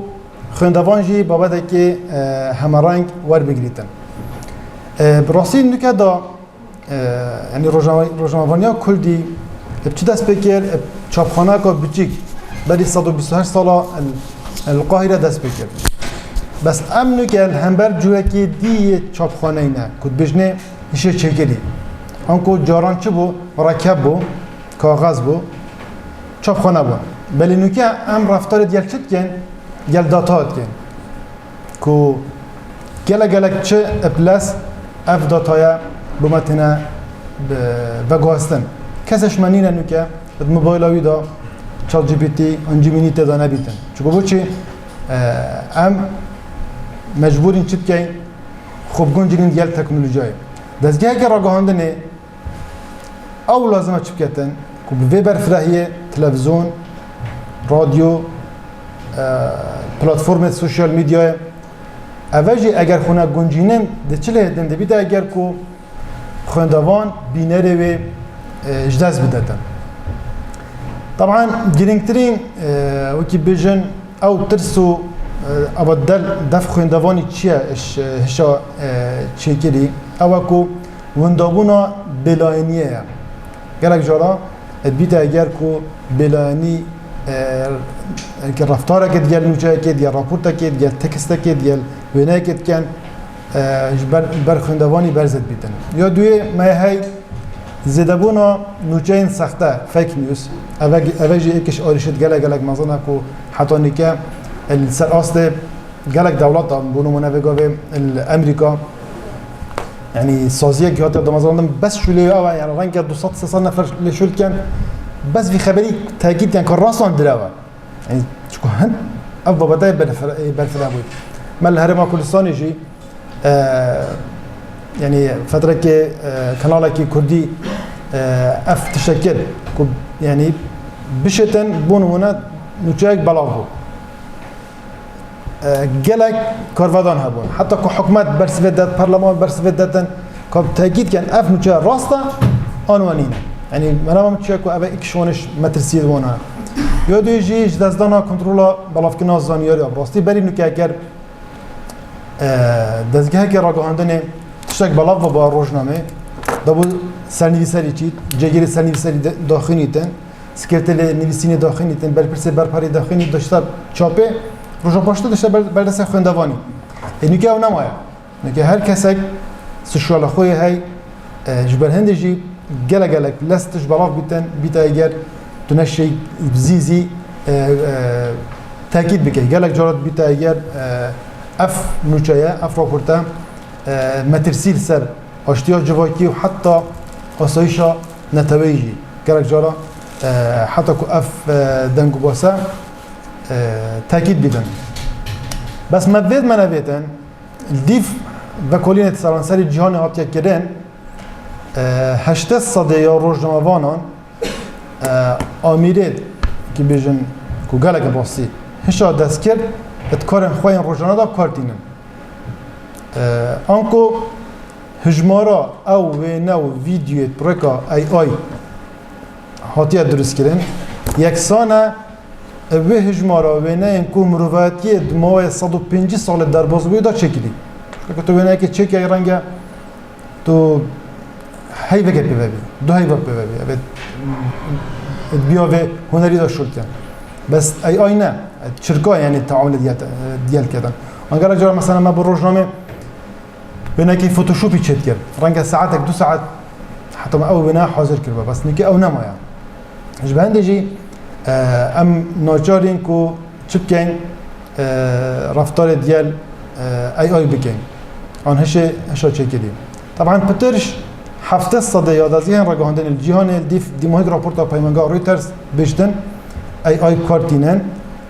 xwendevan jî babetekê, e, hemereng werbigirîtin. E, bi rastî nuke de E, yanî rojname-, rojnamevaniya kurdî, e, çi dest pê kir, e, çapxaneyeka biçîk, berî sed û bîst û heşt sala, e, li Qahîre dest pê kir. Bes em nuke li hember curekê dî yê çapxaneyî ne, ku dibêjinê hişê çêkirî. Anku caran çi bû? Mirekeb bû, kaxez bû, çapxane bû. Belê nuke em reftarê digel çi dikin? Gel data dikin. Ku gelek gelek çi iples ev dataya bi me têne, e, veguhestin. Kesê ji me nîne nuke di mobayla wî de ChatGPT an Gemini tê de nebîtin. Çiku bo çi, e, em mecbûr in çi bikeyn? Xwe biguncînin gel teknolojiyayê. Dezgeheke ragihandinê Ew lazim e çi biketin? Ku bi vê berfirehiyê, televîzyon, radyo, e, platformê sosyal medyayê, eve jî eger xwe neguncînin, di çi lê din dibîte eger ku xwendevan, bînerê wê, e, ji dest bidetin. Taban girîngtirîn, e, wekî bêjin, Ew tirs û, e, ev del def xwendevanî çi ye, iş, e, hişa, e, çêkirî? Ew e ku windabûna bêlayîniyê ye. Gelek cara dibîte eger ku bêlayînî, e, ke reftarekê digel nûçeyekê, digel raportekê, digel tekstekê, digel wêneyekê dikin, e, ji ber, ber xwendevanî berze dibîtin. Ya duyê me hey Zêdebûna nûçeyên sexte, fake news, eve, eve jî êk ji arîşêt gelek gelek mezin e ku heta nîke li ser astê gelek dewletan, bo nimûne vê gavê li Amerîka, yanî saziyek hatiye damezrandin, bes şûlê ew e, yanî renge du sed sê sed nefer lê şûl dikin, bes vî xeberî tekîd dikin ku rast an direw e. Yanî çiku hin ev babeteyê berfire-, berfireh bûye. Me li Herêma Kurdistanê jî, e, yanî fetrekê, e, kanalekî kurdî, e, ev tiştekir ku yanî bişêtin, bo nimûne nûçeyek belav bû. E, gelek karvedan hebûn. Heta ku hikûmet bersivê det, perleman bersivê detin, ku tekîd ken ev nûçe rast e, an we nîne. Yanî merema min çi ye ku ev êk şoniş metirsiyê wan e. Ya duyê jî ji destdana kontrola belavkirina zanyariya bi rastî berî nûke eger, e, dezgeheke ragihandinê tiştek belav biba rojnamê, da bû sernivîserî çît, cêgirê sernivîserî de-, daxînîtin, Sekreterê nivîsînê daxînîtin, berpirsê berparê daxînî dişte çapê, roja paştê dişte ber-, berdestê xwendevanî. Ê nûke ew nemaye. Nûke her kesek suşyala xwe yê hey, e, ji ber hindê jî gelek gelek lez tişt belav bîtin, bîte eger tu ne şey zî zî, e, e, tekîd bike. Gelek cara dibîte eger, e, ev nûçeye, ev raporte, e, metirsî li ser aştiya civakî û heta asayîşa neteweyî jî gelek cara, e, heta ku ev, e, deng û base, e, tekîd bibin. Bes me vêt me nevêtin, dîv vekolînê di seranserî cîhanê hatiye kirin, e, heştê sedê ya rojnamevanan, e, amîrê ki bêjin ku gelek rastî hişa dest kir, di karên xwe yên rojane de kar tînin. E, anku hijmara ew wêne û vîdyoyê bi rêka A I hatiye dirustkirin, yeksan e Vê hijmara wêneyên ku mirovatiyê di mawê sed û pêncî salê derbas bûyî de çêkirî. Çunke tu wêneyekê çêkî, renge tu heyveke pê ve bî, du heyva pê ve bî. Evet, bi ya vê hunerî de şûl ke. Bes A I ne, çirka, yani, teamulê diyel, diyel kedin. An gelek cara, mesela, me bi rojnamê wênekî Photoshopî çêdikir. Renge saetek, du saet, heta me ew wêne hazir kiribe. Bes nûke ew nemaye. Ji ber hindê jî, e, em naçar in ku çi bikeyn, e, reftarê diyel, e, A I bikeyn. An hişê, hişa çêkirî. Taban pitir ji heftê sedê ya dezgehên ragihandinê li cîhanê li dîf dîmahîk raporta peymangeha Reuters bêjtin A I bi kar tînin.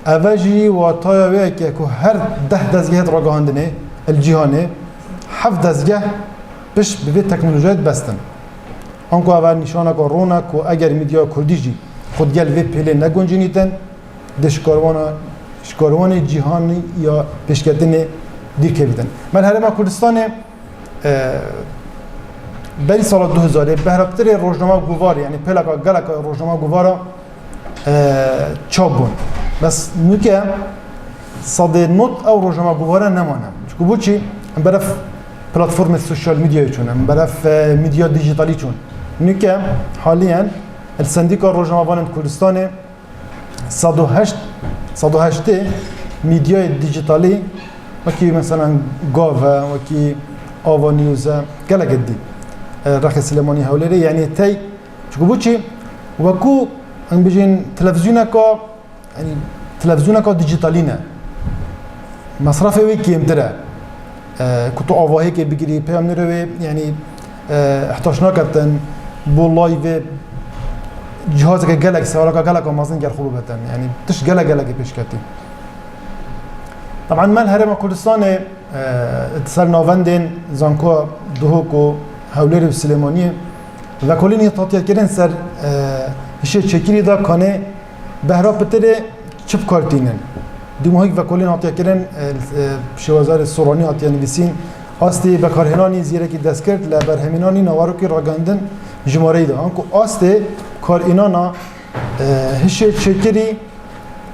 Eve jî wataya wê ye ku her deh dezgehê ragihandinê li cîhanê heft dezgeh pişt bi vê teknolojiyayê dibestin. Anku eve nîşaneke ron e ku eger medya kurdî jî xwe digel vê pêlê neguncînîtin, dê ji karwana, ji karwanê cîhanî ya pêşketinê dîr kevîtin. Me li Herêma Kurdistanê, e, berî sala du hezarê behra pitirê rojnama guvar, yani pêleka geleka rojnama guvara, e, çap bûn. Bes nûke sedê nod ew rojnama guvara nemane. Çunku bo çi? Em berev platformê sosyal medyayê çûn, em berev, e, medya dîjîtalî çûn. Nûke haliyen li Sendîka Rojnamevanên Kurdistanê sed û heşt, sed û heştê medyayê dîjîtalî, wekî mesela Gav e, wekî Ava News e, gelek dî. E, Rexê Silêmanî, Hewlêrê, yani tey, çunku bo çi? Weku, em bijîn, televîzyoneka, yani, televîzyoneka dîjîtalî ne. Mesrefê wê kêmtir e. E, ku tu avahiyekê bigirî, peyamnêrê wê, yani, e, ihtac naketin, bo live cihazeke gelek, seraka geleka mezin ger xwe bibetin. Yani, tişt gelek gelekê pêş ketî. Taban me li Herêma Kurdistanê, e, di ser navendên zankoya Duhok û Hewlêrê û Silêmaniyê vekolînê hatiye kirin ser, e, hişê çêkirî de kanê behra pitirê çi bi kar tînin. Dîmahîk vekolîn hatiye kirin, e, e, şêwazarê Soranî hatiye nivîsîn, astê bekarhênanî zîrekî destgirt li berhemînanî navarokî ragihandin jimareyî de. Anku astê karînana, e, hişê çêkirî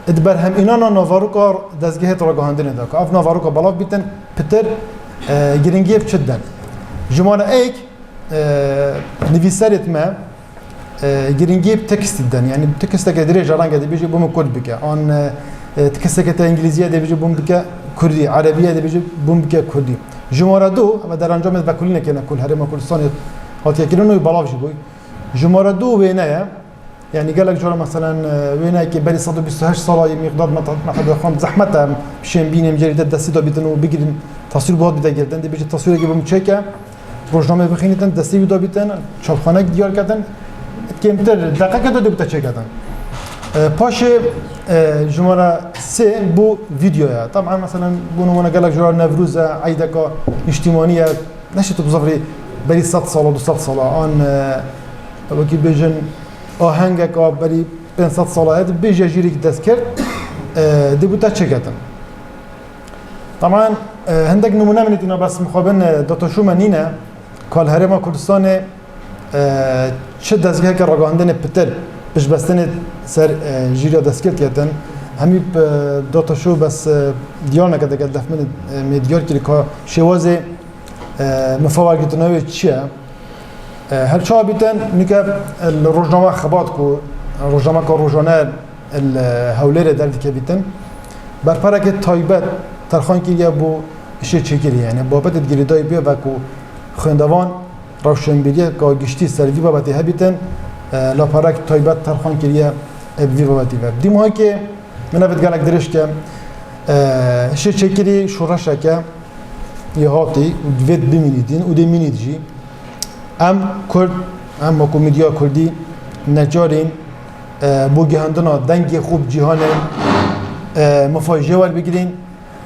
di berhemînana navaroka dezgehê ragihandinê de, ku ev navaroka belav bîtin, pitir, e, giringiyê bi çi didin. Jimare êk, e, nivîserêt me, e, giringiyê bi tekstî didin. Yani teksteke dirêj e, renge dibêje bo min kod bike. An, e, e, teksteke te îngilîzî ye, dibêje bo min bike kurdî. Erebî ye, dibêje bo min bike kurdî. Jimare du, eve derencamê vekolînekê ne ku li Herêma Kurdistanê hatiye kirin û belav jî bûy. Jimare du wêne ye. Yani gelek cara, meselen, e, wêneyekê berî sed û bîst û heşt sala yê Mîqdad Mehmet, Mehmet Xan zehmet e, şên bînên cerîde destî de bîtin û bigirîn, taswîr bi hat bide girtin. Dibêje taswîrekê bo min çêke, rojnameyê bixînîtin, destê wî de bîtin, çapxanek diyar ketin, kêmtir deqeke de dê bite çêketin. E, paşê, e, jimare sê bo vîdeo ye. Taban, meselen, bo nimûne gelek cara Newroz e, eydeka niştîmanî ye, neşê tu bizafrî berî sed sala, du sed sala, an, e, wekî bêjin, ahengeka berî pênc sed sala heye, dibêje jîrek dest kir, e, dê bo te çêketin. Taban, e, hindek nimûne min tîna, bes mixabin, e, dataşû me nîne, ka li Herêma Kurdistanê, e, çi dezgeheke ragihandinê pitir piştbestinê ser, e, jîriya destgirt ketin. Hemî, e, dataşû bes, e, diyar neke deke def min, e, me diyar kirî ka şêwazê, e, mifa wergirtina wê çi ye. E, her çawa bîtin, nûke, e, li rojnama Xebat ku rojnameka rojane li Hewlêrê derdikevîtin, berparekê taybet terxan kiriye bo hişê çêkirî, yani babetê girêdayî pê ve ku xwendevan rewşenbîriyeka giştî ser vî babetê hebîtin, e, laparek taybet terxan kiriye, e, bi vî babetî ve. Dîmahîkê min evêt gelek dirêj ke, e, hişê çêkirî şoreşeke yê hatî û divêt bimînîtin û dê mînît jî. Em Kurd, em wekû medya Kurdî neçarîn, e, bo gihandina dengê xwe bi cîhanê, e, mifayê jê werbigirîn.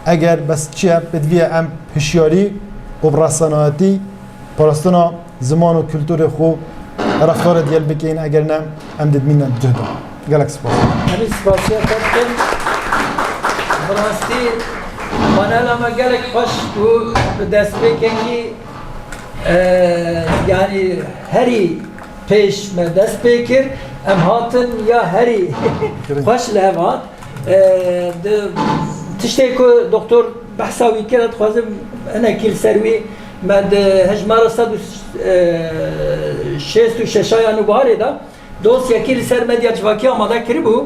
Eger bes çi ye, pêdivî ye em hişyarî û bi resenayetî parastina ziman û kulturê xwe reftarê diyel bikeyin, eger ne, em dê dimînin cih de. Gelek spas. Em ê spasiya te bikin. Bi rastî panela me gelek xweş bû, bi destpêkekî, e, yanî herî pêş me dest pê kir. Em hatin ya herî xweş li hev hat. E, di tiştê ku doktor behsa wî kir, dixwazim hinekî li ser wî, me di hejmara sed û şêst û şeş ya nûbarê de dosyekî li ser medya civakî amade kiribû.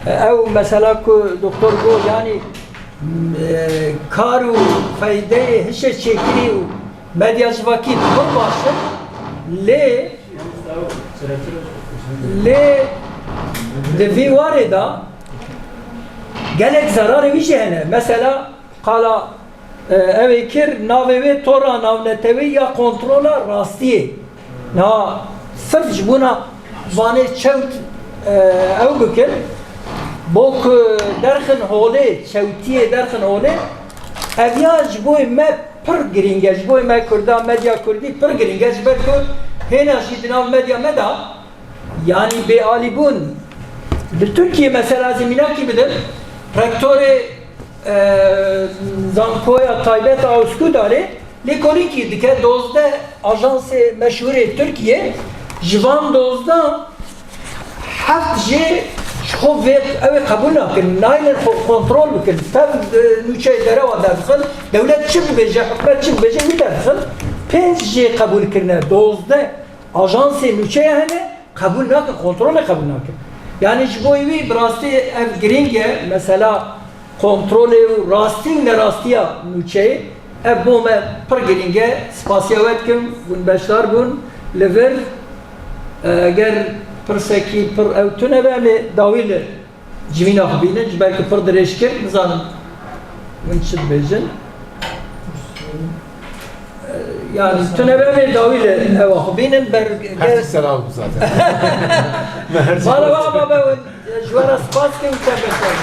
E, ew mesela ku doktor got, yanî, e, kar û feydeyê hişê çêkirî û medya civakî pir baş in, lê, lê di vî warê de gelek zerarê wî jî hene. Mesela qala, e, ew ê kir, navê wê tora navneteweyî ya kontrola rastiyê. Niha sirf ji bona vanê çewt, e, ew bikin, bo ku derxin holê, çewtiyê derxin holê, ev ya ji bo me pir girîng e, ji bo me Kurda, medya Kurdî pir girîng e, ji ber ku hêna jî di nav medya me de, yanî bêalîbûn. Li Tirkiyê mesela ez ê mînakî bidim, rektorê, e, Zankoya Taybet a Üsküdarê lêkolînkî dike, dozdeh ajansê meşhûrê Tirkiyê, ji van dozdeh heft jê ji xwe vê, ew ê qebûl nakin, naynin xwe kontrol bikin, tev, e, nûçeyê derewa derdixin, dewlet çi bibêje, hikûmet çi bibêje, wî derdixin, pênc jê qebûl kirine, dozdeh ajansê nûçeya hene, qebûl nakin, kontrolê qebûl nakin. Yanî ji bo wî bi rastî ev girîng e, mesela kontrolê û rastî û nerastiya nûçeyê, ev bo me pir girîng e. Spasiya we dikim, hûn beşdar bûn li vir. Eger pirsekî pir ew tune be, em ê dawî li civîna xwe bînin, ji ber ku pir dirêj kir, nizanim min çi dibêjin. Yani, tune be, em ê dawî li ewa xwe bînin, ber Her şey selam zaten. Bala wa ama be, ji we re spas dikim, te beşer.